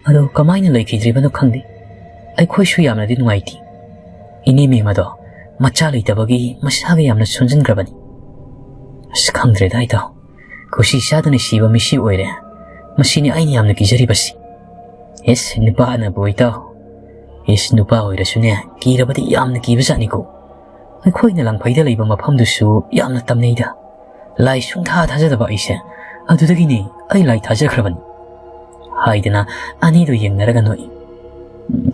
ꯑꯗꯣ ꯀꯃꯥꯏꯅ ꯂꯩꯈꯤꯗ꯭ꯔꯤꯕꯅꯣ ꯈꯪꯗꯦ꯫ ꯑꯩꯈꯣꯏꯁꯨ ꯌꯥꯝꯅꯗꯤ ꯅꯨꯡꯉꯥꯏꯇꯦ꯫ ꯏꯅꯦ ꯃꯦꯝ ꯑꯗꯣ ꯃꯆꯥ ꯂꯩꯇꯕꯒꯤ ꯃꯁꯥꯒ ꯌꯥꯝꯅ ꯁꯣꯟꯖꯤꯟꯈ꯭ꯔꯕꯅꯤ꯫ ꯑꯁ, ꯈꯪꯗ꯭ꯔꯦꯗ ꯏꯇꯥꯎ꯫ ꯈꯨꯁꯤ ꯆꯥꯗꯅ ꯁꯤꯕ ꯃꯤꯁꯤ ꯑꯣꯏꯔꯦ꯫ ꯃꯁꯤꯅꯤ ꯑꯩꯅ ꯌꯥꯝꯅ ꯀꯤꯖꯔꯤꯕꯁꯤ꯫ ꯏꯁ, ꯅꯨꯄꯥꯅꯕꯨ ꯏꯇꯥꯎ꯫ ꯏꯁ, ꯅꯨꯄꯥ ꯑꯣꯏꯔꯁꯨꯅꯦ, ꯀꯤꯔꯕꯗꯤ ꯌꯥꯝꯅ ꯀꯤꯕꯖꯥꯠꯅꯤꯀꯣ꯫ ꯑꯩꯈꯣꯏꯅ ꯂꯥꯡꯐꯩꯗ ꯂꯩꯕ ꯃꯐꯝꯗꯨꯁꯨ ꯌꯥꯝꯅ ꯇꯝꯅꯩꯗ꯫ ꯂꯥꯏ ꯁꯨꯡꯊꯥ ꯊꯥꯖꯗꯕ ꯑꯩꯁꯦ꯫ ꯑꯗꯨꯗꯒꯤꯅꯤ ꯑꯩ ꯂꯥꯏ ꯊꯥꯖꯈ꯭ꯔꯕꯅꯤ꯫ ꯍꯥꯏꯗꯅ ꯑꯅꯤꯗꯨ ꯌꯦꯡꯅꯔꯒ ꯅꯣꯛꯏ꯫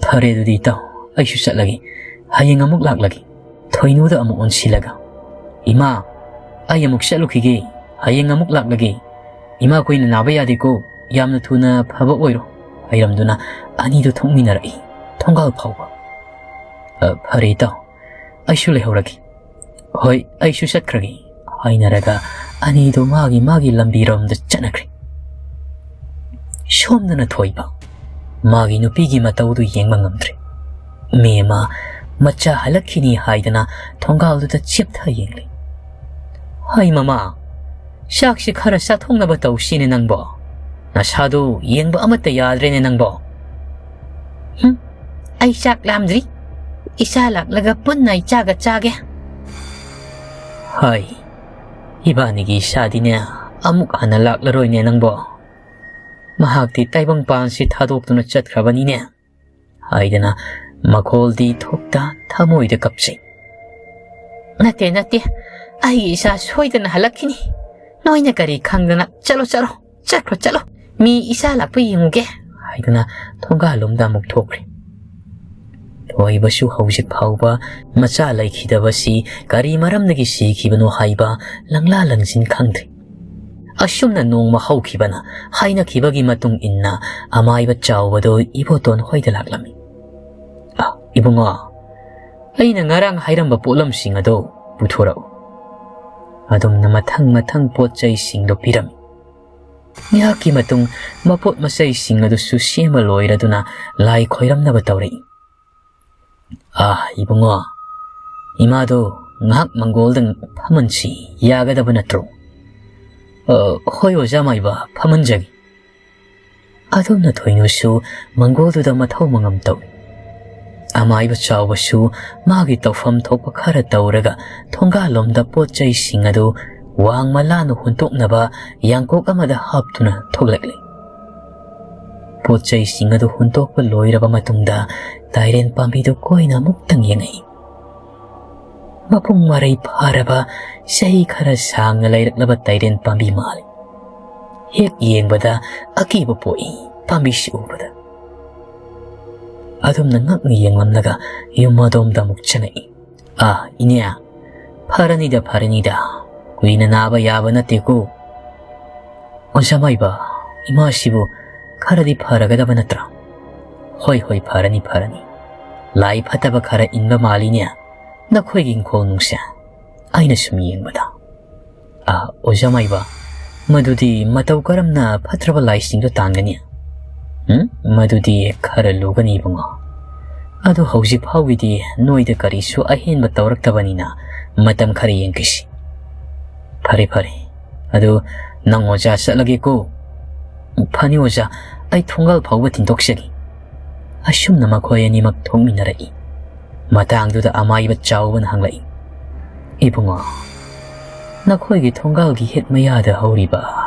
"ꯐꯔꯦ ꯑꯗꯨꯗꯤ ꯏꯇꯥꯎ, ꯑꯩꯁꯨ ꯆꯠꯂꯒꯦ꯫ ꯍꯌꯦꯡ ꯑꯃꯨꯛ ꯂꯥꯛꯂꯒꯦ꯫" ꯊꯣꯏꯅꯨꯗ ꯑꯃꯨꯛ ꯑꯣꯟꯁꯤꯜꯂꯒ, "ꯏꯃꯥ, ꯑꯩ ꯑꯃꯨꯛ ꯆꯠꯂꯨꯈꯤꯒꯦ꯫ ꯍꯌꯦꯡ ꯑꯃꯨꯛ ꯂꯥꯛꯂꯒꯦ꯫ ꯏꯃꯥ ꯀꯨꯏꯅ ꯅꯥꯕ ꯌꯥꯗꯦꯀꯣ꯫ ꯌꯥꯝꯅ ꯊꯨꯅ ꯐꯕ ꯑꯣꯏꯔꯣ," ꯍꯥꯏꯔꯝꯗꯨꯅ ꯑꯅꯤꯗꯨ ꯊꯣꯛꯃꯤꯟꯅꯔꯛꯏ꯫ ꯊꯣꯡꯒꯥꯜ ꯐꯥꯎꯕ꯫ "ꯑ, ꯐꯔꯦ ꯏꯇꯥꯎ, ꯑꯩꯁꯨ ꯂꯩꯍꯧꯔꯒꯦ꯫" "ꯍꯣꯏ, ꯑꯩꯁꯨ ꯆꯠꯈ꯭ꯔꯒꯦ," ꯍꯥꯏꯅꯔꯒ ꯑꯅꯤꯗꯨ ꯃꯥꯒꯤ ꯃꯥꯒꯤ ꯂꯝꯕꯤꯔꯣꯝꯗ ꯆꯠꯅꯈ꯭ꯔꯦ꯫ ꯁꯣꯝꯗꯅ ꯊꯣꯏꯕ ꯃꯥꯒꯤ ꯅꯨꯄꯤꯒꯤ ꯃꯇꯧꯗꯨ ꯌꯦꯡꯕ ꯉꯝꯗ꯭ꯔꯦ꯫ ꯃꯦꯝꯃ ꯃꯆꯥ ꯍꯜꯂꯛꯈꯤꯅꯤ ꯍꯥꯏꯗꯅ ꯊꯣꯡꯒꯥꯜꯗꯨꯗ ꯆꯦꯞꯊ ꯌꯦꯡꯂꯤ꯫ "ꯍꯩ ꯃꯃꯥ, ꯆꯥꯛꯁꯤ ꯈꯔ ꯆꯥꯊꯣꯛꯅꯕ ꯇꯧꯁꯤꯅꯦ ꯅꯪꯕꯣ꯫ ꯅꯁꯥꯗꯨ ꯌꯦꯡꯕ ꯑꯃꯠꯇ ꯌꯥꯗ꯭ꯔꯦꯅꯦ ꯅꯪꯕꯣ꯫" "ꯍꯨꯝ, ꯑꯩ ꯆꯥꯛ ꯂꯥꯝꯗ꯭ꯔꯤ꯫ ꯏꯆꯥ ꯂꯥꯛꯂꯒ ꯄꯨꯟꯅ ꯏꯆꯥꯒ ꯆꯥꯒꯦ꯫" "ꯍꯥꯏ, ꯏꯕꯥꯅꯤꯒꯤ ꯏꯆꯥꯗꯤꯅꯦ ꯑꯃꯨꯛ ꯍꯟꯅ ꯂꯥꯛꯂꯔꯣꯏꯅꯦ ꯅꯪꯕꯣ꯫ ꯃꯍꯥꯛꯇꯤ ꯇꯥꯏꯕꯪꯄꯥꯟꯁꯤ ꯊꯥꯗꯣꯛꯇꯨꯅ ꯆꯠꯈ꯭ꯔꯕꯅꯤꯅꯦ," ꯍꯥꯏꯗꯅ ꯃꯈꯣꯜꯗꯤ ꯊꯣꯛꯇ ꯊꯃꯣꯏꯗ ꯀꯞꯆꯩ꯫ "ꯅꯠꯇꯦ, ꯅꯠꯇꯦ, ꯑꯩꯒꯤ ꯏꯆꯥ ꯁꯣꯏꯗꯅ ꯍꯜꯂꯛꯈꯤꯅꯤ꯫ ꯅꯣꯏꯅ ꯀꯔꯤ ꯈꯪꯗꯅ? ꯆꯠꯂꯣ, ꯆꯠꯂꯣ, ꯆꯠꯈ꯭ꯔꯣ, ꯆꯠꯂꯣ꯫ ꯃꯤ ꯏꯆꯥ ꯂꯥꯛꯄ ꯌꯦꯡꯉꯨꯒꯦ," ꯍꯥꯏꯗꯨꯅ ꯊꯣꯡꯒꯥꯜꯂꯣꯝꯗ ꯑꯃꯨꯛ ꯊꯣꯛꯈ꯭ꯔꯦ꯫ ꯊꯣꯏꯕꯁꯨ ꯍꯧꯖꯤꯛ ꯐꯥꯎꯕ ꯃꯆꯥ ꯂꯩꯈꯤꯗꯕꯁꯤ ꯀꯔꯤ ꯃꯔꯝꯗꯒꯤ ꯁꯤꯈꯤꯕꯅꯣ ꯍꯥꯏꯕ ꯂꯪꯂꯥ ꯂꯪꯁꯤꯟ ꯈꯪꯗ꯭ꯔꯤ꯫ ꯑꯁꯨꯝꯅ ꯅꯣꯡꯃ ꯍꯧꯈꯤꯕꯅ ꯍꯥꯏꯅꯈꯤꯕꯒꯤ ꯃꯇꯨꯡ ꯏꯟꯅ ꯑꯃꯥꯏꯕ ꯆꯥꯎꯕꯗꯨ ꯏꯕꯣꯇꯣꯟ ꯍꯣꯏꯗ ꯂꯥꯛꯂꯝꯃꯤ꯫ "ꯑ, ꯏꯕꯨꯡꯉꯣ, ꯑꯩꯅ ꯉꯔꯥꯡ ꯍꯥꯏꯔꯝꯕ ꯄꯣꯠꯂꯝꯁꯤꯡ ꯑꯗꯨ ꯄꯨꯊꯣꯔꯛꯎ꯫" ꯑꯗꯨꯝꯅ ꯃꯊꯪ ꯃꯊꯪ ꯄꯣꯠ ꯆꯩꯁꯤꯡꯗꯨ ꯄꯤꯔꯝꯃꯤ꯫ ꯉꯥꯏꯍꯥꯛꯀꯤ ꯃꯇꯨꯡ ꯃꯄꯣꯠ ꯃꯆꯩꯁꯤꯡ ꯑꯗꯨꯁꯨ ꯁꯦꯝꯕ ꯂꯣꯏꯔꯗꯨꯅ ꯂꯥꯏ ꯈꯣꯏꯔꯝꯅꯕ ꯇꯧꯔꯛꯏ꯫ "ꯑꯥ, ꯏꯕꯨꯡꯉꯣ, ꯏꯃꯥꯗꯣ ꯉꯥꯏꯍꯥꯛ ꯃꯪꯒꯣꯜꯗ ꯐꯝꯍꯟꯁꯤ, ꯌꯥꯒꯗꯕ ꯅꯠꯇ꯭ꯔꯣ?" "ꯑ, ꯍꯣꯏ ꯑꯣꯖꯥ ꯃꯥꯏꯕ, ꯐꯝꯍꯟꯖꯒꯦ꯫" ꯑꯗꯨꯝꯅ ꯊꯣꯏꯅꯨꯁꯨ ꯃꯪꯒꯣꯜꯗꯨꯗ ꯃꯊꯧ ꯃꯉꯝ ꯇꯧꯏ꯫ ꯑꯃꯥꯏꯕ ꯆꯥꯎꯕꯁꯨ ꯃꯥꯒꯤ ꯇꯧꯐꯝ ꯊꯣꯛꯄ ꯈꯔ ꯇꯧꯔꯒ ꯊꯣꯡꯒꯥꯜꯂꯣꯝꯗ ꯄꯣꯠ ꯆꯩꯁꯤꯡ ꯑꯗꯨ ꯋꯥꯡꯃ ꯂꯥꯟꯅ ꯍꯨꯟꯇꯣꯛꯅꯕ ꯌꯥꯡꯀꯣꯛ ꯑꯃꯗ ꯍꯥꯞꯇꯨꯅ ꯊꯣꯛꯂꯛꯂꯤ꯫ ꯄꯣꯠ ꯆꯩꯁꯤꯡ ꯑꯗꯨ ꯍꯨꯟꯇꯣꯛꯄ ꯂꯣꯏꯔꯕ ꯃꯇꯨꯡꯗ ꯇꯥꯏꯔꯦꯟ ꯄꯥꯝꯕꯤꯗꯨ ꯀꯣꯏꯅ ꯑꯃꯨꯛꯇꯪ ꯌꯦꯡꯉꯛꯏ꯫ ꯃꯄꯨꯡ ꯃꯔꯩ ꯐꯥꯔꯕ, ꯆꯍꯤ ꯈꯔ ꯁꯥꯡꯅ ꯂꯩꯔꯛꯂꯕ ꯇꯥꯏꯔꯦꯟ ꯄꯥꯝꯕꯤ ꯃꯥꯜꯂꯤ꯫ ꯍꯦꯛ ꯌꯦꯡꯕꯗ ꯑꯀꯤꯕ ꯄꯣꯛꯏ ꯄꯥꯝꯕꯤꯁꯤ ꯎꯕꯗ꯫ ꯑꯗꯨꯝꯅ ꯉꯛꯅ ꯌꯦꯡꯂꯝꯂꯒ ꯌꯨꯝ ꯑꯗꯣꯝꯗ ꯑꯃꯨꯛ ꯆꯪꯉꯛꯏ꯫ "ꯑꯥ, ꯏꯅꯦ, ꯐꯔꯅꯤꯗ, ꯐꯔꯅꯤꯗ, ꯀꯨꯏꯅ ꯅꯥꯕ ꯌꯥꯕ ꯅꯠꯇꯦꯀꯣ꯫" "ꯑꯣꯖꯥ ꯃꯥꯏꯕ, ꯏꯃꯥꯁꯤꯕꯨ ꯈꯔꯗꯤ ꯐꯔꯒꯗꯕ ꯅꯠꯇ꯭ꯔꯥ?" "ꯍꯣꯏ, ꯍꯣꯏ, ꯐꯔꯅꯤ, ꯐꯔꯅꯤ꯫ ꯂꯥꯏ ꯐꯠꯇꯕ ꯈꯔ ꯏꯟꯕ ꯃꯥꯜꯂꯤꯅꯦ ꯅꯈꯣꯏꯒꯤ ꯏꯪꯈꯣꯜ ꯅꯨꯡꯁꯦ꯫" ꯑꯩꯅ ꯁꯨꯝ ꯌꯦꯡꯕꯗ, "ꯑ, ꯑꯣꯖꯥ ꯃꯥꯏꯕ, ꯃꯗꯨꯗꯤ ꯃꯇꯧ ꯀꯔꯝꯅ ꯐꯠꯇ꯭ꯔꯕ ꯂꯥꯏꯁꯤꯡꯗꯨ ꯇꯥꯟꯒꯅꯤ?" "ꯎꯝ, ꯃꯗꯨꯗꯤ ꯈꯔ ꯂꯨꯒꯅꯤ ꯏꯕꯨꯡꯉꯣ꯫ ꯑꯗꯨ ꯍꯧꯖꯤꯛ ꯐꯥꯎꯒꯤꯗꯤ ꯅꯣꯏꯗ ꯀꯔꯤꯁꯨ ꯑꯍꯦꯟꯕ ꯇꯧꯔꯛꯇꯕꯅꯤꯅ ꯃꯇꯝ ꯈꯔ ꯌꯦꯡꯈꯤꯁꯤ꯫" "ꯐꯔꯦ, ꯐꯔꯦ꯫ ꯑꯗꯨ ꯅꯪ ꯑꯣꯖꯥ ꯆꯠꯂꯒꯦꯀꯣ꯫" "ꯐꯅꯤ ꯑꯣꯖꯥ, ꯑꯩ ꯊꯣꯡꯒꯥꯜ ꯐꯥꯎꯕ ꯊꯤꯟꯗꯣꯛꯆꯒꯦ꯫" ꯑꯁꯨꯝꯅ ꯃꯈꯣꯏ ꯑꯅꯤꯃꯛ ꯊꯣꯛꯃꯤꯟꯅꯔꯛꯏ꯫ ꯃꯇꯥꯡꯗꯨꯗ ꯑꯃꯥꯏꯕ ꯆꯥꯎꯕꯅ ꯍꯪꯂꯛꯏ, "ꯏꯕꯨꯡꯉꯣ, ꯅꯈꯣꯏꯒꯤ ꯊꯣꯡꯒꯥꯜꯒꯤ ꯍꯦꯛ ꯃꯌꯥꯗ ꯍꯧꯔꯤꯕ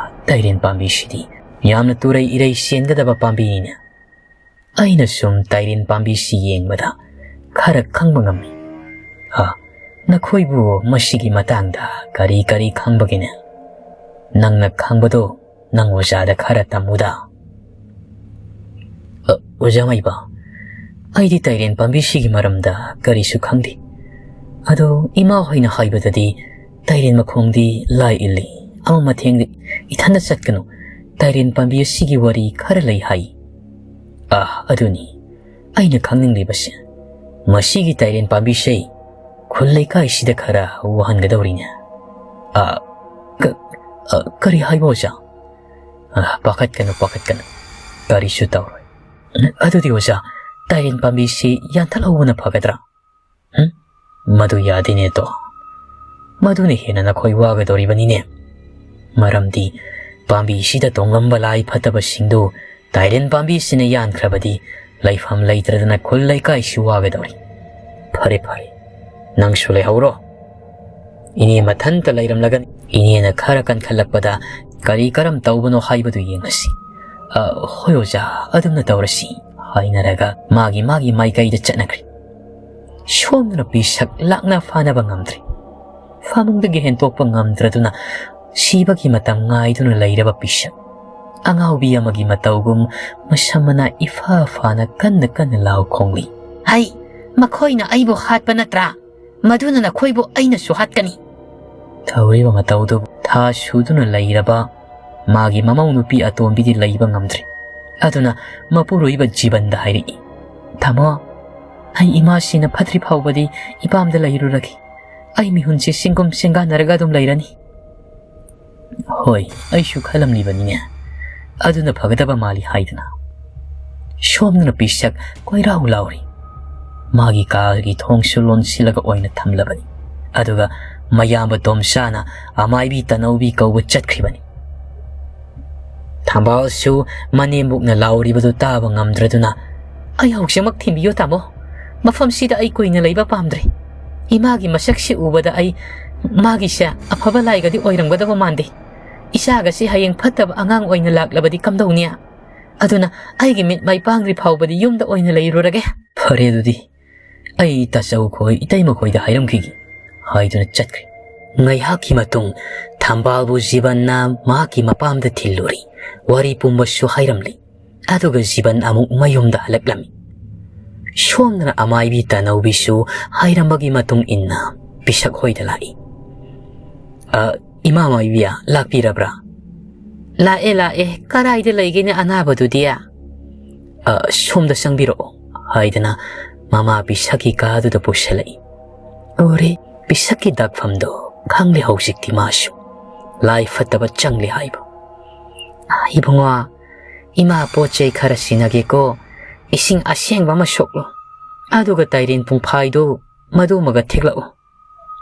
ꯇꯥꯏꯔꯦꯟ ꯄꯥꯝꯕꯤꯁꯤꯗꯤ ꯌꯥꯝꯅ ꯇꯨꯔꯩ ꯏꯔꯩ ꯆꯦꯟꯒꯗꯕ ꯄꯥꯝꯕꯤꯅꯤꯅꯦ꯫" ꯑꯩꯅ ꯁꯨꯝ ꯇꯥꯏꯔꯦꯟ ꯄꯥꯝꯕꯤꯁꯤ ꯌꯦꯡꯕꯗ ꯈꯔ ꯈꯪꯕ ꯉꯝꯃꯤ꯫ "ꯑ, ꯅꯈꯣꯏꯕꯨ ꯃꯁꯤꯒꯤ ꯃꯇꯥꯡꯗ ꯀꯔꯤ ꯀꯔꯤ ꯈꯪꯕꯒꯦꯅꯦ? ꯅꯪꯅ ꯈꯪꯕꯗꯣ ꯅꯪ ꯑꯣꯖꯥꯗ ꯈꯔ ꯇꯝꯃꯨꯗ꯫" "ꯑ, ꯑꯣꯖꯥ ꯃꯥꯏꯕ, ꯑꯩꯗꯤ ꯇꯥꯏꯔꯦꯟ ꯄꯥꯝꯕꯤꯁꯤꯒꯤ ꯃꯔꯝꯗ ꯀꯔꯤꯁꯨ ꯈꯪꯗꯦ꯫ ꯑꯗꯣ ꯏꯃꯥ ꯍꯣꯏꯅ ꯍꯥꯏꯕꯗꯗꯤ ꯇꯥꯏꯔꯦꯟ ꯃꯈꯣꯡꯗꯤ ꯂꯥꯏ ꯏꯜꯂꯤ, ꯑꯃ ꯃꯊꯦꯡꯗꯤ ꯏꯊꯟꯗ ꯆꯠꯀꯅꯨ, ꯇꯥꯏꯔꯦꯟ ꯄꯥꯝꯕꯤ ꯑꯁꯤꯒꯤ ꯋꯥꯔꯤ ꯈꯔ ꯂꯩ ꯍꯥꯏ꯫" "ꯑ, ꯑꯗꯨꯅꯤ ꯑꯩꯅ ꯈꯪꯅꯤꯡꯂꯤꯕꯁꯦ꯫ ꯃꯁꯤꯒꯤ ꯇꯥꯏꯔꯦꯟ ꯄꯥꯝꯕꯤꯁꯦ ꯈꯨꯜ ꯂꯩꯀꯥꯏꯁꯤꯗ ꯈꯔ ꯋꯥꯍꯟꯒꯗꯧꯔꯤꯅꯦ꯫" "ꯑ, ꯀ-, ꯑ, ꯀꯔꯤ ꯍꯥꯏꯕ ꯑꯣꯖꯥ?" "ꯑ, ꯄꯥꯈꯠꯀꯅꯨ, ꯄꯥꯈꯠꯀꯅꯨ꯫ ꯀꯔꯤꯁꯨ ꯇꯧꯔꯣꯏ꯫ ꯑꯗꯨꯗꯤ ꯑꯣꯖꯥ, ꯇꯥꯏꯔꯦꯟ ꯄꯥꯝꯕꯤꯁꯤ ꯌꯥꯟꯊꯠꯍꯧꯕꯅ ꯐꯒꯗ꯭ꯔꯥ?" "ꯍꯨꯝ? ꯃꯗꯨ ꯌꯥꯗꯦꯅꯦ ꯇꯣ꯫ ꯃꯗꯨꯅ ꯍꯦꯟꯅ ꯅꯈꯣꯏ ꯋꯥꯒꯗꯧꯔꯤꯕꯅꯤꯅꯦ꯫ ꯃꯔꯝꯗꯤ ꯄꯥꯝꯕꯤꯁꯤꯗ ꯇꯣꯡꯂꯝꯕ ꯂꯥꯏ ꯐꯠꯇꯕꯁꯤꯡꯗꯨ ꯇꯥꯏꯔꯦꯟ ꯄꯥꯝꯕꯤꯁꯤꯅ ꯌꯥꯟꯈ꯭ꯔꯕꯗꯤ ꯂꯩꯐꯝ ꯂꯩꯇ꯭ꯔꯗꯅ ꯈꯨꯜ ꯂꯩꯀꯥꯏꯁꯤ ꯋꯥꯒꯗꯧꯔꯤ꯫ ꯐꯔꯦ, ꯐꯔꯦ, ꯅꯪꯁꯨ ꯂꯩꯍꯧꯔꯣ꯫ ꯏꯅꯦ ꯃꯊꯟꯇ ꯂꯩꯔꯝꯂꯒꯅꯤ꯫ ꯏꯅꯦꯅ ꯈꯔ ꯀꯟꯈꯠꯂꯛꯄꯗ ꯀꯔꯤ ꯀꯔꯝ ꯇꯧꯕꯅꯣ ꯍꯥꯏꯕꯗꯨ ꯌꯦꯡꯉꯁꯤ꯫" "ꯑ, ꯍꯣꯏ ꯑꯣꯖꯥ, ꯑꯗꯨꯝꯅ ꯇꯧꯔꯁꯤ," ꯍꯥꯏꯅꯔꯒ ꯃꯥꯒꯤ ꯃꯥꯒꯤ ꯃꯥꯏꯀꯩꯗ ꯆꯠꯅꯈ꯭ꯔꯦ꯫ ꯁꯣꯝꯗꯅ ꯄꯤꯁꯛ ꯂꯥꯛꯅ ꯐꯥꯅꯕ ꯉꯝꯗ꯭ꯔꯦ꯫ ꯐꯃꯨꯡꯗꯒꯤ ꯍꯦꯟꯇꯣꯛꯄ ꯉꯝꯗ꯭ꯔꯗꯨꯅ ꯁꯤꯕꯒꯤ ꯃꯇꯝ ꯉꯥꯏꯗꯨꯅ ꯂꯩꯔꯕ ꯄꯤꯁꯛ ꯑꯉꯥꯎꯕꯤ ꯑꯃꯒꯤ ꯃꯇꯧꯒꯨꯝ ꯃꯁꯝ ꯃꯅꯥ ꯏꯐꯥ ꯐꯥꯅ ꯀꯟꯅ ꯀꯟꯅ ꯂꯥꯎ ꯈꯣꯡꯂꯤ꯫ "ꯍꯩ, ꯃꯈꯣꯏꯅ ꯑꯩꯕꯨ ꯍꯥꯠꯄ ꯅꯠꯇ꯭ꯔꯥ? ꯃꯗꯨꯅ ꯅꯈꯣꯏꯕꯨ ꯑꯩꯅꯁꯨ ꯍꯥꯠꯀꯅꯤ꯫" ꯇꯧꯔꯤꯕ ꯃꯇꯧꯗꯨ ꯊꯥ ꯁꯨꯗꯨꯅ ꯂꯩꯔꯕ ꯃꯥꯒꯤ ꯃꯃꯧ ꯅꯨꯄꯤ ꯑꯇꯣꯝꯕꯤꯗꯤ ꯂꯩꯕ ꯉꯝꯗ꯭ꯔꯦ꯫ ꯑꯗꯨꯅ ꯃꯄꯨꯔꯣꯏꯕ ꯖꯤꯕꯟꯗ ꯍꯥꯏꯔꯛꯏ, "ꯇꯥꯃꯣ, ꯑꯩ ꯏꯃꯥꯁꯤꯅ ꯐꯠꯇ꯭ꯔꯤ ꯐꯥꯎꯕꯗꯤ ꯏꯄꯥꯝꯗ ꯂꯩꯔꯨꯔꯒꯦ꯫ ꯑꯩ ꯃꯤꯍꯨꯟꯁꯦ ꯁꯤꯡꯒꯨꯝ ꯁꯤꯡꯒꯥꯟꯅꯔꯒ ꯑꯗꯨꯝ ꯂꯩꯔꯅꯤ꯫" "ꯍꯣꯏ, ꯑꯩꯁꯨ ꯈꯜꯂꯝꯂꯤꯕꯅꯤꯅꯦ, ꯑꯗꯨꯅ ꯐꯒꯗꯕ ꯃꯥꯜꯂꯤ" ꯍꯥꯏꯗꯨꯅ꯫ ꯁꯣꯝꯗꯅ ꯄꯤꯁꯛ ꯀꯣꯏꯔꯥꯎ ꯂꯥꯎꯔꯤ꯫ ꯃꯥꯒꯤ ꯀꯥꯒꯤ ꯊꯣꯡꯁꯨ ꯂꯣꯟꯁꯤꯜꯂꯒ ꯑꯣꯏꯅ ꯊꯝꯂꯕꯅꯤ꯫ ꯑꯗꯨꯒ ꯃꯌꯥꯝꯕ ꯇꯣꯝꯆꯥꯅ ꯑꯃꯥꯏꯕꯤ ꯇꯅꯧꯕꯤ ꯀꯧꯕ ꯆꯠꯈ꯭ꯔꯤꯕꯅꯤ꯫ ꯊꯝꯕꯥꯜꯁꯨ ꯃꯅꯦꯝꯕꯣꯛꯅ ꯂꯥꯎꯔꯤꯕꯗꯨ ꯇꯥꯕ ꯉꯝꯗ꯭ꯔꯗꯨꯅ, "ꯑꯩ ꯍꯧꯖꯤꯛꯃꯛ ꯊꯤꯟꯕꯤꯌꯨ ꯇꯥꯃꯣ꯫ ꯃꯐꯝꯁꯤꯗ ꯑꯩ ꯀꯨꯏꯅ ꯂꯩꯕ ꯄꯥꯝꯗ꯭ꯔꯦ꯫ ꯏꯃꯥꯒꯤ ꯃꯁꯛꯁꯤ ꯎꯕꯗ ꯑꯩ ꯃꯥꯒꯤꯁꯦ ꯑꯐꯕ ꯂꯥꯏꯒꯗꯤ ꯑꯣꯏꯔꯝꯒꯗꯕ ꯃꯥꯟꯗꯦ꯫ ꯏꯆꯥꯒꯁꯤ ꯍꯌꯦꯡ ꯐꯠꯇꯕ ꯑꯉꯥꯡ ꯑꯣꯏꯅ ꯂꯥꯛꯂꯕꯗꯤ ꯀꯝꯗꯧꯅꯤ? ꯑꯗꯨꯅ ꯑꯩꯒꯤ ꯃꯤꯠ ꯃꯥꯏ ꯄꯥꯡꯗ꯭ꯔꯤ ꯐꯥꯎꯕꯗꯤ ꯌꯨꯝꯗ ꯑꯣꯏꯅ ꯂꯩꯔꯨꯔꯒꯦ꯫" "ꯐꯔꯦ ꯑꯗꯨꯗꯤ, ꯑꯩ ꯇꯥꯆꯧ ꯈꯣꯏ, ꯏꯇꯩꯃ ꯈꯣꯏꯗ ꯍꯥꯏꯔꯝꯈꯤꯒꯦ" ꯍꯥꯏꯗꯨꯅ ꯆꯠꯈ꯭ꯔꯦ꯫ ꯉꯥꯏꯍꯥꯛꯀꯤ ꯃꯇꯨꯡ ꯊꯝꯕꯥꯜꯕꯨ ꯖꯤꯕꯟꯅ ꯃꯍꯥꯛꯀꯤ ꯃꯄꯥꯝꯗ ꯊꯤꯜꯂꯨꯔꯤ꯫ ꯋꯥꯔꯤ ꯄꯨꯝꯕꯁꯨ ꯍꯥꯏꯔꯝꯂꯤ꯫ ꯑꯗꯨꯒ ꯖꯤꯕꯟ ꯑꯃꯨꯛ ꯃꯌꯨꯝꯗ ꯍꯜꯂꯛꯂꯝꯃꯤ꯫ ꯁꯣꯝꯗꯅ ꯑꯃꯥꯏꯕꯤ ꯇꯅꯧꯕꯤꯁꯨ ꯍꯥꯏꯔꯝꯕꯒꯤ ꯃꯇꯨꯡ ꯏꯟꯅ ꯄꯤꯁꯛ ꯍꯣꯏꯗ ꯂꯥꯛꯏ꯫ "ꯑ, ꯏꯃꯥ ꯃꯥꯏꯕꯤ, ꯂꯥꯛꯄꯤꯔꯕ꯭ꯔꯥ?" "ꯂꯥꯛꯑꯦ, ꯂꯥꯛꯑꯦ꯫ ꯀꯔꯥꯏꯗ ꯂꯩꯒꯦꯅꯦ ꯑꯅꯥꯕꯗꯨꯗꯤ?" "ꯑ, ꯁꯣꯝꯗ ꯆꯪꯕꯤꯔꯛꯑꯣ" ꯍꯥꯏꯗꯅ ꯃꯃꯥ ꯄꯤꯁꯛꯀꯤ ꯀꯥꯗꯨꯗ ꯄꯨꯁꯜꯂꯛꯏ꯫ ꯎꯔꯦ, ꯄꯤꯁꯛꯀꯤ ꯗꯥꯛꯐꯝꯗꯣ ꯈꯪꯂꯦ ꯍꯧꯖꯤꯛꯇꯤ ꯃꯥꯁꯨ꯫ ꯂꯥꯏ ꯐꯠꯇꯕ ꯆꯪꯂꯦ ꯍꯥꯏꯕ꯫ "ꯏꯕꯨꯡꯉꯣ, ꯏꯃꯥ ꯄꯣꯠ ꯆꯩ ꯈꯔ ꯁꯤꯟꯅꯒꯦꯀꯣ, ꯏꯁꯤꯡ ꯑꯁꯦꯡꯕ ꯑꯃ ꯁꯣꯛꯂꯣ, ꯑꯗꯨꯒ ꯇꯥꯏꯔꯦꯟ ꯄꯨꯡꯐꯥꯏꯗꯨ ꯃꯗꯨꯃꯒ ꯊꯤꯛꯂꯛꯎ꯫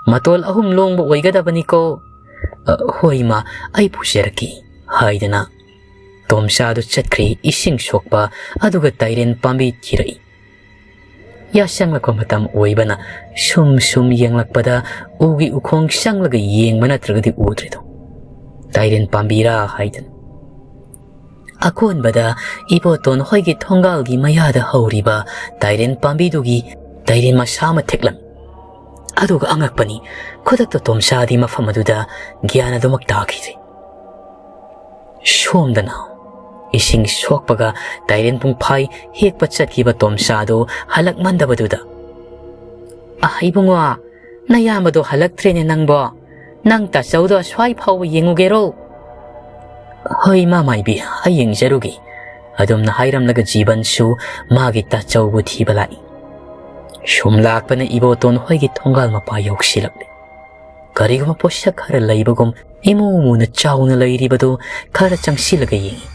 ꯃꯇꯣꯜ ꯑꯍꯨꯝ ꯂꯣꯡꯕ ꯑꯣꯏꯒꯗꯕꯅꯤꯀꯣ꯫" "ꯑ, ꯍꯣꯏ ꯏꯃꯥ, ꯑꯩ ꯄꯨꯖꯔꯛꯀꯦ," ꯍꯥꯏꯗꯅ ꯇꯣꯝꯆꯥꯗꯨ ꯆꯠꯈ꯭ꯔꯦ ꯏꯁꯤꯡ ꯁꯣꯛꯄ ꯑꯗꯨꯒ ꯇꯥꯏꯔꯦꯟ ꯄꯥꯝꯕꯤ ꯊꯤꯔꯛꯏ꯫ ꯌꯥꯆꯪꯂꯛꯄ ꯃꯇꯝ ꯑꯣꯏꯕꯅ ꯁꯨꯝ ꯁꯨꯝ ꯌꯦꯡꯂꯛꯄꯗ ꯎꯒꯤ ꯎꯈꯣꯡ ꯆꯪꯂꯒ ꯌꯦꯡꯕ ꯅꯠꯇ꯭ꯔꯒꯗꯤ ꯎꯗ꯭ꯔꯦꯗꯣ꯫ ꯇꯥꯏꯔꯦꯟ ꯄꯥꯝꯕꯤꯔꯥ ꯍꯥꯏꯗꯅ꯫ ꯑꯀꯣꯟꯕꯗ ꯏꯕꯣꯇꯣꯟ ꯍꯣꯏꯒꯤ ꯊꯣꯡꯒꯥꯜꯒꯤ ꯃꯌꯥꯗ ꯍꯧꯔꯤꯕ ꯇꯥꯏꯔꯦꯟ ꯄꯥꯝꯕꯤꯗꯨꯒꯤ ꯇꯥꯏꯔꯦꯟ ꯃꯁꯥ ꯑꯃ ꯊꯦꯛꯂꯝꯃꯤ꯫ ꯑꯗꯨꯒ ꯑꯉꯛꯄꯅꯤ, ꯈꯨꯗꯛꯇ ꯇꯣꯝꯆꯥꯗꯤ ꯃꯐꯝ ꯑꯗꯨꯗ ꯒ꯭ꯌꯥꯟ ꯑꯗꯨꯃꯛ ꯇꯥꯈꯤꯗ꯭ꯔꯦ꯫ ꯁꯣꯝꯗꯅ ꯏꯁꯤꯡ ꯁꯣꯛꯄꯒ ꯇꯥꯏꯔꯦꯟ ꯄꯨꯡꯐꯥꯏ ꯍꯦꯛꯄ ꯆꯠꯈꯤꯕ ꯇꯣꯝꯆꯥꯗꯨ ꯍꯜꯂꯛꯃꯟꯗꯕꯗꯨꯗ, "ꯑ, ꯏꯕꯨꯡꯉꯣ, ꯅꯌꯥꯝꯕꯗꯣ ꯍꯜꯂꯛꯇ꯭ꯔꯦꯅꯦ ꯅꯪꯕꯣ꯫ ꯅꯪ ꯇꯥꯆꯧꯗꯣ ꯑꯁ꯭ꯋꯥꯏ ꯐꯥꯎꯕ ꯌꯦꯡꯉꯨꯒꯦꯔꯣ?" "ꯍꯣꯏ, ꯏꯃꯥ ꯃꯥꯏꯕꯤ, ꯑꯩ ꯌꯦꯡꯖꯔꯨꯒꯦ꯫" ꯑꯗꯨꯝꯅ ꯍꯥꯏꯔꯝꯂꯒ ꯖꯤꯕꯟꯁꯨ ꯃꯥꯒꯤ ꯇꯥꯆꯧꯕꯨ ꯊꯤꯕ ꯂꯥꯛꯏ꯫ ꯁꯨꯝ ꯂꯥꯛꯄꯅ ꯏꯕꯣꯇꯣꯟ ꯍꯣꯏꯒꯤ ꯊꯣꯡꯒꯥꯜ ꯃꯄꯥ ꯌꯧꯁꯤꯜꯂꯛꯂꯦ꯫ ꯀꯔꯤꯒꯨꯝꯕ ꯄꯣꯠꯁꯛ ꯈꯔ ꯂꯩꯕꯒꯨꯝ ꯏꯃꯨ ꯃꯨꯅ ꯆꯥꯎꯅ ꯂꯩꯔꯤꯕꯗꯨ ꯈꯔ ꯆꯪꯁꯤꯜꯂꯒ ꯌꯦꯡꯏ꯫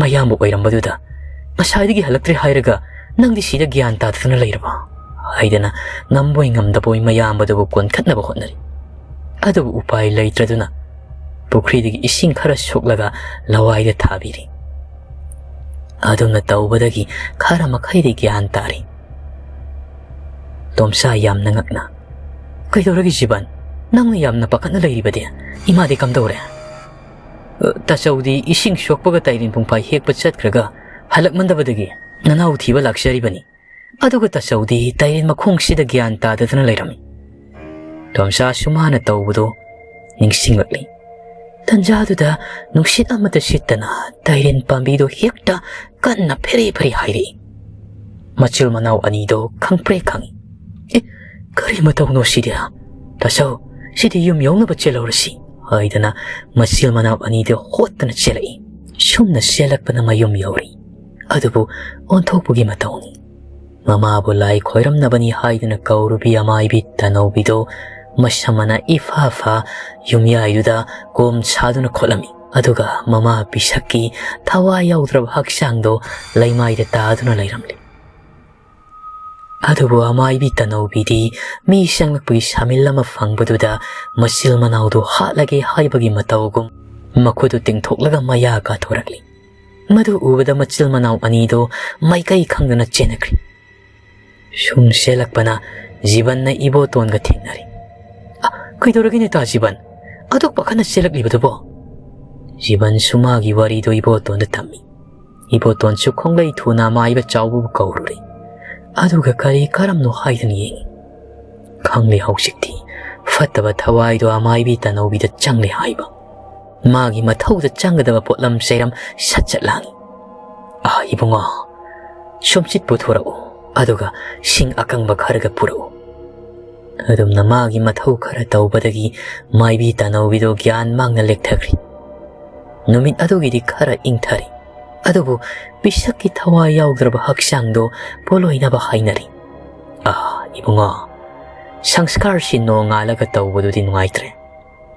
ꯃꯌꯥꯝꯕ ꯑꯣꯏꯔꯝꯕꯗꯨꯗ, "ꯉꯁꯥꯏꯗꯒꯤ ꯍꯜꯂꯛꯇ꯭ꯔꯦ ꯍꯥꯏꯔꯒ ꯅꯪꯗꯤ ꯁꯤꯗ ꯒ꯭ꯌꯥꯟ ꯇꯥꯗꯅ ꯂꯩꯔꯕ?" ꯍꯥꯏꯗꯅ ꯉꯝꯕꯣꯏ ꯉꯝꯗꯕꯣꯏ ꯃꯌꯥꯝꯕꯗꯨꯕꯨ ꯀꯣꯟꯈꯠꯅꯕ ꯍꯣꯠꯅꯔꯤ꯫ ꯑꯗꯨꯕꯨ ꯎꯄꯥꯏ ꯂꯩꯇ꯭ꯔꯗꯨꯅ ꯄꯨꯈ꯭ꯔꯤꯗꯒꯤ ꯏꯁꯤꯡ ꯈꯔ ꯁꯣꯛꯂꯒ ꯂꯋꯥꯏꯗ ꯊꯥꯕꯤꯔꯤ꯫ ꯑꯗꯨꯝꯅ ꯇꯧꯕꯗꯒꯤ ꯈꯔ ꯃꯈꯩꯗꯤ ꯒ꯭ꯌꯥꯟ ꯇꯥꯔꯤ꯫ ꯇꯣꯝꯆꯥ ꯌꯥꯝꯅ ꯉꯛꯅ, "ꯀꯩꯗꯧꯔꯒꯦ ꯖꯤꯕꯟ? ꯅꯪꯅ ꯌꯥꯝꯅ ꯄꯥꯈꯠꯅ ꯂꯩꯔꯤꯕꯗꯤ? ꯏꯃꯥꯗꯤ ꯀꯝꯗꯧꯔꯦ?" "ꯑ, ꯇꯥꯆꯧꯗꯤ ꯏꯁꯤꯡ ꯁꯣꯛꯄꯒ ꯇꯥꯏꯔꯦꯟ ꯄꯨꯡꯐꯥꯏ ꯍꯦꯛꯄ ꯆꯠꯈ꯭ꯔꯒ ꯍꯜꯂꯛꯃꯟꯗꯕꯗꯒꯤ ꯅꯅꯥꯎ ꯊꯤꯕ ꯂꯥꯛꯆꯔꯤꯕꯅꯤ꯫ ꯑꯗꯨꯒ ꯇꯥꯆꯧꯗꯤ ꯇꯥꯏꯔꯦꯟ ꯃꯈꯣꯡꯁꯤꯗ ꯒ꯭ꯌꯥꯟ ꯇꯥꯗꯗꯅ ꯂꯩꯔꯝꯃꯤ꯫" ꯇꯣꯝꯆꯥꯁꯨ ꯃꯥꯅ ꯇꯧꯕꯗꯣ ꯅꯤꯡꯁꯤꯡꯂꯛꯂꯤ꯫ ꯇꯟꯖꯥꯗꯨꯗ ꯅꯨꯡꯁꯤꯠ ꯑꯃꯠꯇ ꯁꯤꯠꯇꯅ ꯇꯥꯏꯔꯦꯟ ꯄꯥꯝꯕꯤꯗꯣ ꯍꯦꯛꯇ ꯀꯟꯅ ꯐꯦꯔꯦ ꯐꯦꯔꯦ ꯍꯥꯏꯔꯛꯏ꯫ ꯃꯆꯤꯜ ꯃꯅꯥꯎ ꯑꯅꯤꯗꯣ ꯈꯪꯄ꯭ꯔꯦꯛ ꯈꯪꯏ꯫ "ꯑꯦ, ꯀꯔꯤ ꯃꯇꯧꯅꯣ ꯁꯤꯗꯤ? ꯇꯥꯆꯧ, ꯁꯤꯗꯤ ꯌꯨꯝ ꯌꯧꯅꯕ ꯆꯦꯜꯍꯧꯔꯁꯤ," ꯍꯥꯏꯗꯅ ꯃꯆꯤꯜ ꯃꯅꯥꯎ ꯑꯅꯤꯗꯣ ꯍꯣꯠꯇꯅ ꯆꯦꯜꯂꯛꯏ꯫ ꯁꯨꯝꯅ ꯆꯦꯜꯂꯛꯄꯅ ꯃꯌꯨꯝ ꯌꯧꯔꯤ꯫ ꯑꯗꯨꯕꯨ ꯑꯣꯟꯊꯣꯛꯄꯒꯤ ꯃꯇꯧꯅꯤ꯫ ꯃꯃꯥꯕꯨ ꯂꯥꯏ ꯈꯣꯏꯔꯝꯅꯕꯅꯤ ꯍꯥꯏꯗꯨꯅ ꯀꯧꯔꯨꯕꯤ ꯑꯃꯥꯏꯕꯤ ꯇꯅꯧꯕꯤꯗꯣ ꯃꯁꯝ ꯃꯅꯥ ꯏꯐꯥ ꯐꯥ ꯌꯨꯝꯌꯥꯏꯗꯨꯗ ꯀꯣꯝ ꯁꯥꯗꯨꯅ ꯈꯣꯠꯂꯝꯃꯤ꯫ ꯑꯗꯨꯒ ꯃꯃꯥ ꯄꯤꯁꯛꯀꯤ ꯊꯋꯥꯏ ꯌꯥꯎꯗ꯭ꯔꯕ ꯍꯛꯆꯥꯡꯗꯣ ꯂꯩꯃꯥꯏꯗ ꯇꯥꯗꯨꯅ ꯂꯩꯔꯝꯂꯤ꯫ ꯑꯗꯨꯕꯨ ꯑꯃꯥꯏꯕꯤ ꯇꯅꯧꯕꯤꯗꯤ ꯃꯤ ꯆꯪꯂꯛꯄꯒꯤ ꯁꯥꯃꯤꯜ ꯑꯃ ꯐꯪꯕꯗꯨꯗ ꯃꯆꯤꯜ ꯃꯅꯥꯎꯗꯨ ꯍꯥꯠꯂꯒꯦ ꯍꯥꯏꯕꯒꯤ ꯃꯇꯧꯒꯨꯝ ꯃꯈꯨꯠꯇꯨ ꯇꯤꯡꯊꯣꯛꯂꯒ ꯃꯌꯥ ꯀꯥꯊꯣꯔꯛꯂꯤ꯫ ꯃꯗꯨ ꯎꯕꯗ ꯃꯆꯤꯜ ꯃꯅꯥꯎ ꯑꯅꯤꯗꯨ ꯃꯥꯏꯀꯩ ꯈꯪꯗꯅ ꯆꯦꯟꯅꯈ꯭ꯔꯤ꯫ ꯁꯨꯝ ꯆꯦꯜꯂꯛꯄꯅ ꯖꯤꯕꯟꯅ ꯏꯕꯣꯇꯣꯟꯒ ꯊꯦꯡꯅꯔꯤ꯫ "ꯑ, ꯀꯩꯗꯧꯔꯒꯦ ꯅꯦꯇꯥ ꯖꯤꯕꯟ? ꯑꯗꯨꯛ ꯄꯥꯈꯠꯅ ꯆꯦꯜꯂꯛꯂꯤꯕꯗꯨꯕꯣ?" ꯖꯤꯕꯟꯁꯨ ꯃꯥꯒꯤ ꯋꯥꯔꯤꯗꯨ ꯏꯕꯣꯇꯣꯟꯗ ꯇꯝꯃꯤ꯫ ꯏꯕꯣꯇꯣꯟꯁꯨ ꯈꯣꯡꯂꯩ ꯊꯨꯅ ꯑꯃꯥꯏꯕ ꯆꯥꯎꯕꯕꯨ ꯀꯧꯔꯨꯔꯦ꯫ ꯑꯗꯨꯒ ꯀꯔꯤ ꯀꯔꯝꯅꯣ ꯍꯥꯏꯗꯨꯅ ꯌꯦꯡꯉꯤ꯫ ꯈꯪꯂꯦ ꯍꯧꯖꯤꯛꯇꯤ, ꯐꯠꯇꯕ ꯊꯋꯥꯏꯗꯣ ꯑꯃꯥꯏꯕꯤ ꯇꯅꯧꯕꯤꯗ ꯆꯪꯂꯦ ꯍꯥꯏꯕ꯫ ꯃꯥꯒꯤ ꯃꯊꯧꯗ ꯆꯪꯒꯗꯕ ꯄꯣꯠꯂꯝ ꯆꯩꯔꯝ ꯁꯠ ꯁꯠ ꯂꯥꯡꯉꯤ꯫ "ꯑꯥ, ꯏꯕꯨꯡꯉꯣ, ꯁꯨꯝꯆꯤꯠ ꯄꯨꯊꯣꯔꯛꯎ, ꯑꯗꯨꯒ ꯁꯤꯡ ꯑꯀꯪꯕ ꯈꯔꯒ ꯄꯨꯔꯛꯎ"꯫ ꯑꯗꯨꯝꯅ ꯃꯥꯒꯤ ꯃꯊꯧ ꯈꯔ ꯇꯧꯕꯗꯒꯤ ꯃꯥꯏꯕꯤ ꯇꯥꯅꯧꯕꯤꯗꯣ ꯒ꯭ꯌꯥꯟ ꯃꯥꯡꯅ ꯂꯦꯛꯊꯈ꯭ꯔꯤ꯫ ꯅꯨꯃꯤꯠ ꯑꯗꯨꯒꯤꯗꯤ ꯈꯔ ꯏꯪꯊꯔꯤ꯫ ꯑꯗꯨꯕꯨ ꯄꯤꯁꯛꯀꯤ ꯊꯋꯥꯏ ꯌꯥꯎꯗ꯭ꯔꯕ ꯍꯛꯆꯥꯡꯗꯣ ꯄꯣꯂꯣꯏꯅꯕ ꯍꯥꯏꯅꯔꯤ꯫ "ꯑꯥ, ꯏꯕꯨꯡꯉꯣ, ꯁꯪꯁꯀꯥꯔꯁꯤ ꯅꯣꯡꯉꯥꯜꯂꯒ ꯇꯧꯕꯗꯨꯗꯤ ꯅꯨꯡꯉꯥꯏꯇ꯭ꯔꯦ꯫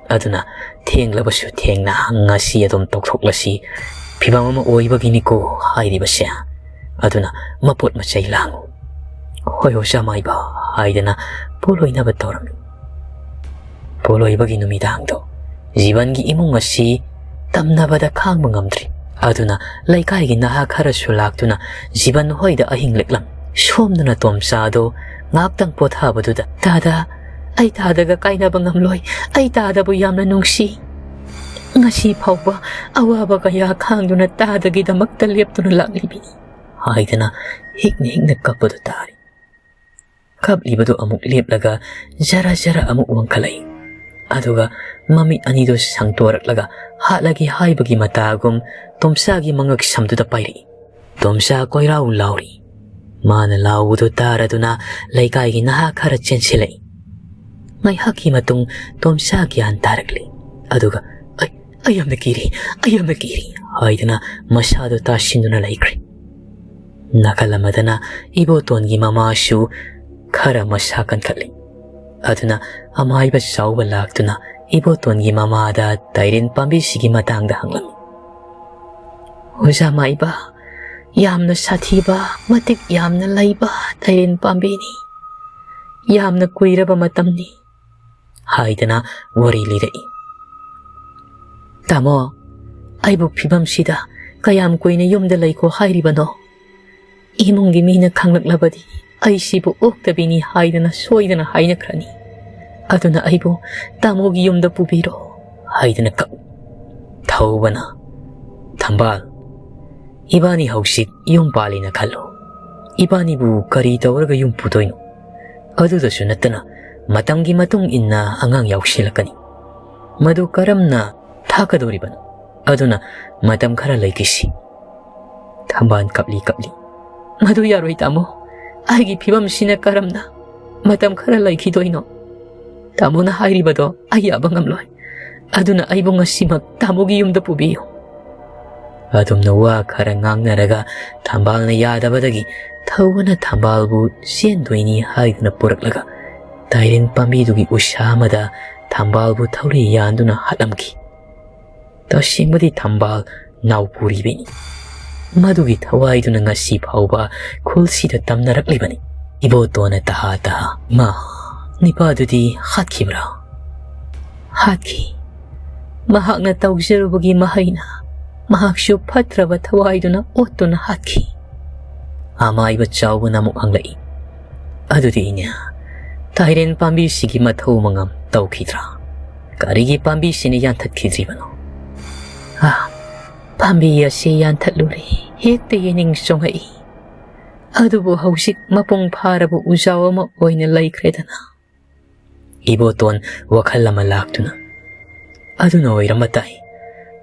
ꯑꯗꯨꯅ ꯊꯦꯡꯂꯕꯁꯨ ꯊꯦꯡꯅ ꯉꯁꯤ ꯑꯗꯨꯝ ꯇꯧꯊꯣꯛꯂꯁꯤ꯫ ꯐꯤꯕꯝ ꯑꯃ ꯑꯣꯏꯕꯒꯤꯅꯤꯀꯣ ꯍꯥꯏꯔꯤꯕꯁꯦ꯫ ꯑꯗꯨꯅ ꯃꯄꯣꯠ ꯃꯆꯩ ꯂꯥꯡꯉꯨ"꯫ "ꯍꯣꯏ, ꯑꯣꯖꯥ ꯃꯥꯏꯕ" ꯍꯥꯏꯗꯅ ꯄꯣꯂꯣꯏꯅꯕ ꯇꯧꯔꯝꯃꯤ꯫ ꯄꯣꯂꯣꯏꯕꯒꯤ ꯅꯨꯃꯤꯗꯥꯡꯗꯣ ꯖꯤꯕꯟꯒꯤ ꯏꯃꯨꯡ ꯑꯁꯤ ꯇꯝꯅꯕꯗ ꯈꯥꯡꯕ ꯉꯝꯗ꯭ꯔꯤ꯫ ꯑꯗꯨꯅ ꯂꯩꯀꯥꯏꯒꯤ ꯅꯍꯥ ꯈꯔꯁꯨ ꯂꯥꯛꯇꯨꯅ ꯖꯤꯕꯟ ꯍꯣꯏꯗ ꯑꯍꯤꯡ ꯂꯦꯛꯂꯝ꯫ ꯁꯣꯝꯗꯅ ꯇꯣꯝꯆꯥꯗꯣ ꯉꯥꯏꯍꯥꯛꯇꯪ ꯄꯣꯊꯥꯕꯗꯨꯗ, "ꯇꯥꯗ, ꯑꯩ ꯇꯥꯗꯒ ꯀꯥꯏꯅꯕ ꯉꯝꯂꯣꯏ꯫ ꯑꯩ ꯇꯥꯗꯕꯨ ꯌꯥꯝꯅ ꯅꯨꯡꯁꯤ꯫ ꯉꯁꯤ ꯐꯥꯎꯕ ꯑꯋꯥꯕ ꯀꯌꯥ ꯈꯥꯡꯗꯨꯅ ꯇꯥꯗꯒꯤꯗꯃꯛꯇ ꯂꯦꯞꯇꯨꯅ ꯂꯥꯛꯂꯤꯕꯤꯅꯤ" ꯍꯥꯏꯗꯅ ꯍꯤꯛꯅ ꯍꯤꯛꯅ ꯀꯞꯄꯗꯨ ꯇꯥꯔꯤ꯫ ꯀꯞꯂꯤꯕꯗꯨ ꯑꯃꯨꯛ ꯂꯦꯞꯂꯒ ꯖꯔ ꯖꯔ ꯑꯃꯨꯛ ꯋꯥꯡꯈꯠꯂꯛꯏ꯫ ꯑꯗꯨꯒ ꯃꯃꯤꯠ ꯑꯅꯤꯗꯨ ꯁꯪꯇꯣꯔꯛꯂꯒ ꯍꯥꯠꯂꯒꯦ ꯍꯥꯏꯕꯒꯤ ꯃꯇꯥꯒꯨꯝ ꯇꯣꯝꯆꯥꯒꯤ ꯃꯉꯛ ꯁꯝꯗꯨꯗ ꯄꯥꯏꯔꯛꯏ꯫ ꯇꯣꯝꯆꯥ ꯀꯣꯏꯔꯥꯎ ꯂꯥꯎꯔꯤ꯫ ꯃꯥꯅ ꯂꯥꯎꯕꯗꯨ ꯇꯥꯔꯗꯨꯅ ꯂꯩꯀꯥꯏꯒꯤ ꯅꯍꯥ ꯈꯔ ꯆꯦꯟꯁꯤꯜꯂꯛꯏ꯫ ꯉꯥꯏꯍꯥꯛꯀꯤ ꯃꯇꯨꯡ ꯇꯣꯝꯆꯥ ꯒ꯭ꯌꯥꯟ ꯇꯥꯔꯛꯂꯤ꯫ ꯑꯗꯨꯒ, "ꯑꯩ, ꯑꯩ ꯌꯥꯝꯅ ꯀꯤꯔꯤ, ꯑꯩ ꯌꯥꯝꯅ ꯀꯤꯔꯤ" ꯍꯥꯏꯗꯨꯅ ꯃꯁꯥꯗꯨ ꯇꯥꯁꯤꯟꯗꯨꯅ ꯂꯩꯈ꯭ꯔꯦ꯫ ꯅꯥꯀꯜ ꯑꯃꯗꯅ ꯏꯕꯣꯇꯣꯟꯒꯤ ꯃꯃꯥꯁꯨ ꯈꯔ ꯃꯁꯥ ꯀꯟꯈꯠꯂꯤ꯫ ꯑꯗꯨꯅ ꯑꯃꯥꯏꯕ ꯆꯥꯎꯕ ꯂꯥꯛꯇꯨꯅ ꯏꯕꯣꯇꯣꯟꯒꯤ ꯃꯃꯥꯗ ꯇꯥꯏꯔꯦꯟ ꯄꯥꯝꯕꯤꯁꯤꯒꯤ ꯃꯇꯥꯡꯗ ꯍꯪꯂꯝꯃꯤ꯫ "ꯑꯣꯖꯥ ꯃꯥꯏꯕ, ꯌꯥꯝꯅ ꯁꯥꯊꯤꯕ, ꯃꯇꯤꯛ ꯌꯥꯝꯅ ꯂꯩꯕ ꯇꯥꯏꯔꯦꯟ ꯄꯥꯝꯕꯤꯅꯤ꯫ ꯌꯥꯝꯅ ꯀꯨꯏꯔꯕ ꯃꯇꯝꯅꯤ" ꯍꯥꯏꯗꯅ ꯋꯥꯔꯤ ꯂꯤꯔꯛꯏ꯫ "ꯇꯥꯃꯣ, ꯑꯩꯕꯨ ꯐꯤꯕꯝꯁꯤꯗ ꯀꯌꯥꯝ ꯀꯨꯏꯅ ꯌꯨꯝꯗ ꯂꯩꯈꯣ ꯍꯥꯏꯔꯤꯕꯅꯣ? ꯏꯃꯨꯡꯒꯤ ꯃꯤꯅ ꯈꯪꯂꯛꯂꯕꯗꯤ ꯑꯩꯁꯤꯕꯨ ꯑꯣꯛꯇꯕꯤꯅꯤ ꯍꯥꯏꯗꯅ ꯁꯣꯏꯗꯅ ꯍꯥꯏꯅꯈ꯭ꯔꯅꯤ꯫ ꯑꯗꯨꯅ ꯑꯩꯕꯨ ꯇꯥꯃꯣꯒꯤ ꯌꯨꯝꯗ ꯄꯨꯕꯤꯔꯣ" ꯍꯥꯏꯗꯅ ꯀꯞ꯫ ꯊꯧꯕꯅ, "ꯊꯝꯕꯥꯜ, ꯏꯕꯥꯅꯤ ꯍꯧꯖꯤꯛ ꯌꯨꯝ ꯄꯥꯜꯂꯤꯅ ꯈꯜꯂꯨ꯫ ꯏꯕꯥꯅꯤꯕꯨ ꯀꯔꯤ ꯇꯧꯔꯒ ꯌꯨꯝ ꯄꯨꯗꯣꯏꯅꯣ? ꯑꯗꯨꯗꯁꯨ ꯅꯠꯇꯅ ꯃꯇꯝꯒꯤ ꯃꯇꯨꯡ ꯏꯟꯅ ꯑꯉꯥꯡ ꯌꯥꯎꯁꯤꯜꯂꯛꯀꯅꯤ꯫ ꯃꯗꯨ ꯀꯔꯝꯅ ꯊꯥꯛꯀꯗꯧꯔꯤꯕꯅꯣ? ꯑꯗꯨꯅ ꯃꯇꯝ ꯈꯔ ꯂꯩꯈꯤꯁꯤ"꯫ ꯊꯝꯕꯥꯜ ꯀꯞꯂꯤ ꯀꯞꯂꯤ, "ꯃꯗꯨ ꯌꯥꯔꯣꯏ ꯇꯥꯃꯣ꯫ ꯑꯩꯒꯤ ꯐꯤꯕꯝꯁꯤꯅ ꯀꯔꯝꯅ ꯃꯇꯝ ꯈꯔ ꯂꯩꯈꯤꯗꯣꯏꯅꯣ? ꯇꯥꯃꯣꯅ ꯍꯥꯏꯔꯤꯕꯗꯣ ꯑꯩ ꯌꯥꯕ ꯉꯝꯂꯣꯏ꯫ ꯑꯗꯨꯅ ꯑꯩꯕꯨ ꯉꯁꯤꯃꯛ ꯇꯥꯃꯣꯒꯤ ꯌꯨꯝꯗ ꯄꯨꯕꯤꯌꯨ"꯫ ꯑꯗꯨꯝꯅ ꯋꯥ ꯈꯔ ꯉꯥꯡꯅꯔꯒ ꯊꯝꯕꯥꯜꯅ ꯌꯥꯗꯕꯗꯒꯤ ꯊꯧꯕꯅ ꯊꯝꯕꯥꯜꯕꯨ ꯆꯦꯟꯗꯣꯏꯅꯤ ꯍꯥꯏꯗꯨꯅ ꯄꯨꯔꯛꯂꯒ ꯇꯥꯏꯔꯦꯟ ꯄꯥꯝꯕꯤꯗꯨꯒꯤ ꯎꯁꯥ ꯑꯃꯗ ꯊꯝꯕꯥꯜꯕꯨ ꯊꯧꯔꯤ ꯌꯥꯟꯗꯨꯅ ꯍꯥꯠꯂꯝꯈꯤ꯫ ꯇꯁꯦꯡꯕꯗꯤ ꯊꯝꯕꯥꯜ ꯅꯥꯎꯄꯨꯔꯤꯕꯤꯅꯤ꯫ ꯃꯗꯨꯒꯤ ꯊꯋꯥꯏꯗꯨꯅ ꯉꯁꯤ ꯐꯥꯎꯕ ꯈꯨꯜꯁꯤꯗ ꯇꯝꯅꯔꯛꯂꯤꯕꯅꯤ꯫ ꯏꯕꯣꯇꯣꯟꯅ ꯇꯍꯥ ꯇꯍꯥ, "ꯃꯥ, ꯅꯤꯄꯥꯗꯨꯗꯤ ꯍꯥꯠꯈꯤꯕ꯭ꯔꯥ?" "ꯍꯥꯠꯈꯤ꯫ ꯃꯍꯥꯛꯅ ꯇꯧꯖꯔꯨꯕꯒꯤ ꯃꯍꯩꯅ ꯃꯍꯥꯛꯁꯨ ꯐꯠꯇ꯭ꯔꯕ ꯊꯋꯥꯏꯗꯨꯅ ꯑꯣꯠꯇꯨꯅ ꯍꯥꯠꯈꯤ"꯫ ꯑꯃꯥꯏꯕ ꯆꯥꯎꯕꯅ ꯑꯃꯨꯛ ꯍꯪꯂꯛꯏ, "ꯑꯗꯨꯗꯤ ꯏꯅꯦ, ꯇꯥꯏꯔꯦꯟ ꯄꯥꯝꯕꯤꯁꯤꯒꯤ ꯃꯊꯧ ꯃꯉꯝ ꯇꯧꯈꯤꯗ꯭ꯔꯥ? ꯀꯔꯤꯒꯤ ꯄꯥꯝꯕꯤꯁꯤꯅ ꯌꯥꯟꯊꯠꯈꯤꯗ꯭ꯔꯤꯕꯅꯣ?" "ꯑꯥ, ꯄꯥꯝꯕꯤ ꯑꯁꯤ ꯌꯥꯟꯊꯠꯂꯨꯔꯦ, ꯍꯦꯛꯇ ꯌꯦꯅꯤꯡ ꯆꯣꯡꯉꯛꯏ꯫ ꯑꯗꯨꯕꯨ ꯍꯧꯖꯤꯛ ꯃꯄꯨꯡ ꯐꯥꯔꯕ ꯎꯖꯥꯎ ꯑꯃ ꯑꯣꯏꯅ ꯂꯩꯈ꯭ꯔꯦꯗꯅ"꯫ ꯏꯕꯣꯇꯣꯟ ꯋꯥꯈꯜ ꯑꯃ ꯂꯥꯛꯇꯨꯅ, "ꯑꯗꯨꯅ ꯑꯣꯏꯔꯝꯕ ꯇꯥꯏ꯫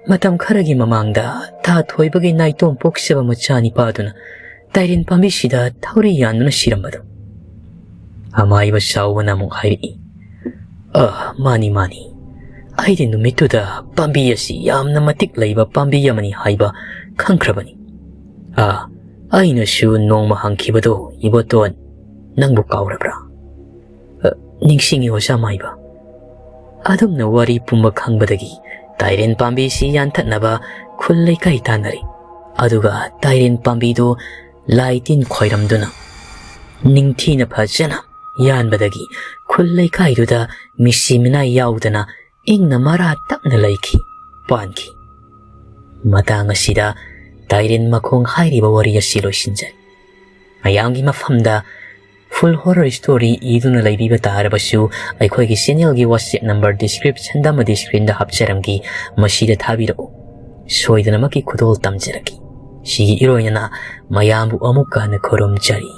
ꯃꯇꯝ ꯈꯔꯒꯤ ꯃꯃꯥꯡꯗ ꯊꯥ ꯊꯣꯏꯕꯒꯤ ꯅꯥꯏꯇꯣꯝ ꯄꯣꯛꯆꯕ ꯃꯆꯥꯅꯤꯄꯥꯗꯨꯅ ꯇꯥꯏꯔꯦꯟ ꯄꯥꯝꯕꯤꯁꯤꯗ ꯊꯧꯔꯤ ꯌꯥꯟꯗꯨꯅ ꯁꯤꯔꯝꯕꯗꯣ"꯫ ꯑꯃꯥꯏꯕ ꯆꯥꯎꯕꯅ ꯑꯃꯨꯛ ꯍꯥꯏꯔꯛꯏ, "ꯑ, ꯃꯥꯅꯤ, ꯃꯥꯅꯤ꯫ ꯑꯩꯗꯤ ꯅꯨꯃꯤꯠꯇꯨꯗ ꯄꯥꯝꯕꯤ ꯑꯁꯤ ꯌꯥꯝꯅ ꯃꯇꯤꯛ ꯂꯩꯕ ꯄꯥꯝꯕꯤ ꯑꯃꯅꯤ ꯍꯥꯏꯕ ꯈꯪꯈ꯭ꯔꯕꯅꯤ꯫ ꯑ, ꯑꯩꯅꯁꯨ ꯅꯣꯡꯃ ꯍꯪꯈꯤꯕꯗꯣ, ꯏꯕꯣꯇꯣꯟ, ꯅꯪꯕꯨ ꯀꯥꯎꯔꯕ꯭ꯔꯥ?" "ꯑ, ꯅꯤꯡꯁꯤꯡꯉꯤ ꯑꯣꯖꯥ ꯃꯥꯏꯕ꯫ ꯑꯗꯨꯝꯅ ꯋꯥꯔꯤ ꯄꯨꯝꯕ ꯈꯪꯕꯗꯒꯤ ꯇꯥꯏꯔꯦꯟ ꯄꯥꯝꯕꯤꯁꯤ ꯌꯥꯟꯊꯠꯅꯕ ꯈꯨꯜ ꯂꯩꯀꯥꯏ ꯇꯥꯟꯅꯔꯦ꯫ ꯑꯗꯨꯒ ꯇꯥꯏꯔꯦꯟ ꯄꯥꯝꯕꯤꯗꯨ ꯂꯥꯏ ꯇꯤꯟ ꯈꯣꯏꯔꯝꯗꯨꯅ ꯅꯤꯡꯊꯤꯅ ꯐꯖꯅ ꯌꯥꯟꯕꯗꯒꯤ ꯈꯨꯜ ꯂꯩꯀꯥꯏꯗꯨꯗ ꯃꯤꯁꯤ ꯃꯤꯅꯥꯏ ꯌꯥꯎꯗꯅ ꯏꯪꯅ ꯃꯔꯥ ꯇꯞꯅ ꯂꯩꯈꯤ, ꯄꯥꯟꯈꯤ꯫ ꯃꯇꯥꯡ ꯑꯁꯤꯗ ꯇꯥꯏꯔꯦꯟ ꯃꯈꯣꯡ ꯍꯥꯏꯔꯤꯕ ꯋꯥꯔꯤ ꯑꯁꯤ ꯂꯣꯏꯁꯤꯟꯖꯔꯤ꯫ ꯃꯌꯥꯝꯒꯤ ꯃꯐꯝꯗ full horror story ꯏꯗꯨꯅ ꯂꯩꯕꯤꯕ ꯇꯥꯔꯕꯁꯨ, ꯑꯩꯈꯣꯏꯒꯤ channelꯒꯤ WhatsApp number descriptionꯗ ꯑꯃꯗꯤ screenꯗ ꯍꯥꯞꯆꯔꯝꯒꯦ, ꯃꯁꯤꯗ ꯊꯥꯕꯤꯔꯛꯎ꯫ ꯁꯣꯏꯗꯅꯃꯛꯀꯤ ꯈꯨꯗꯣꯜ ꯇꯝꯖꯔꯛꯀꯦ꯫ ꯁꯤꯒꯤ ꯏꯔꯣꯏꯅꯅ ꯃꯌꯥꯝꯕꯨ ꯑꯃꯨꯛꯀ ꯍꯟꯅ ꯈꯨꯔꯨꯝꯖꯔꯤ꯫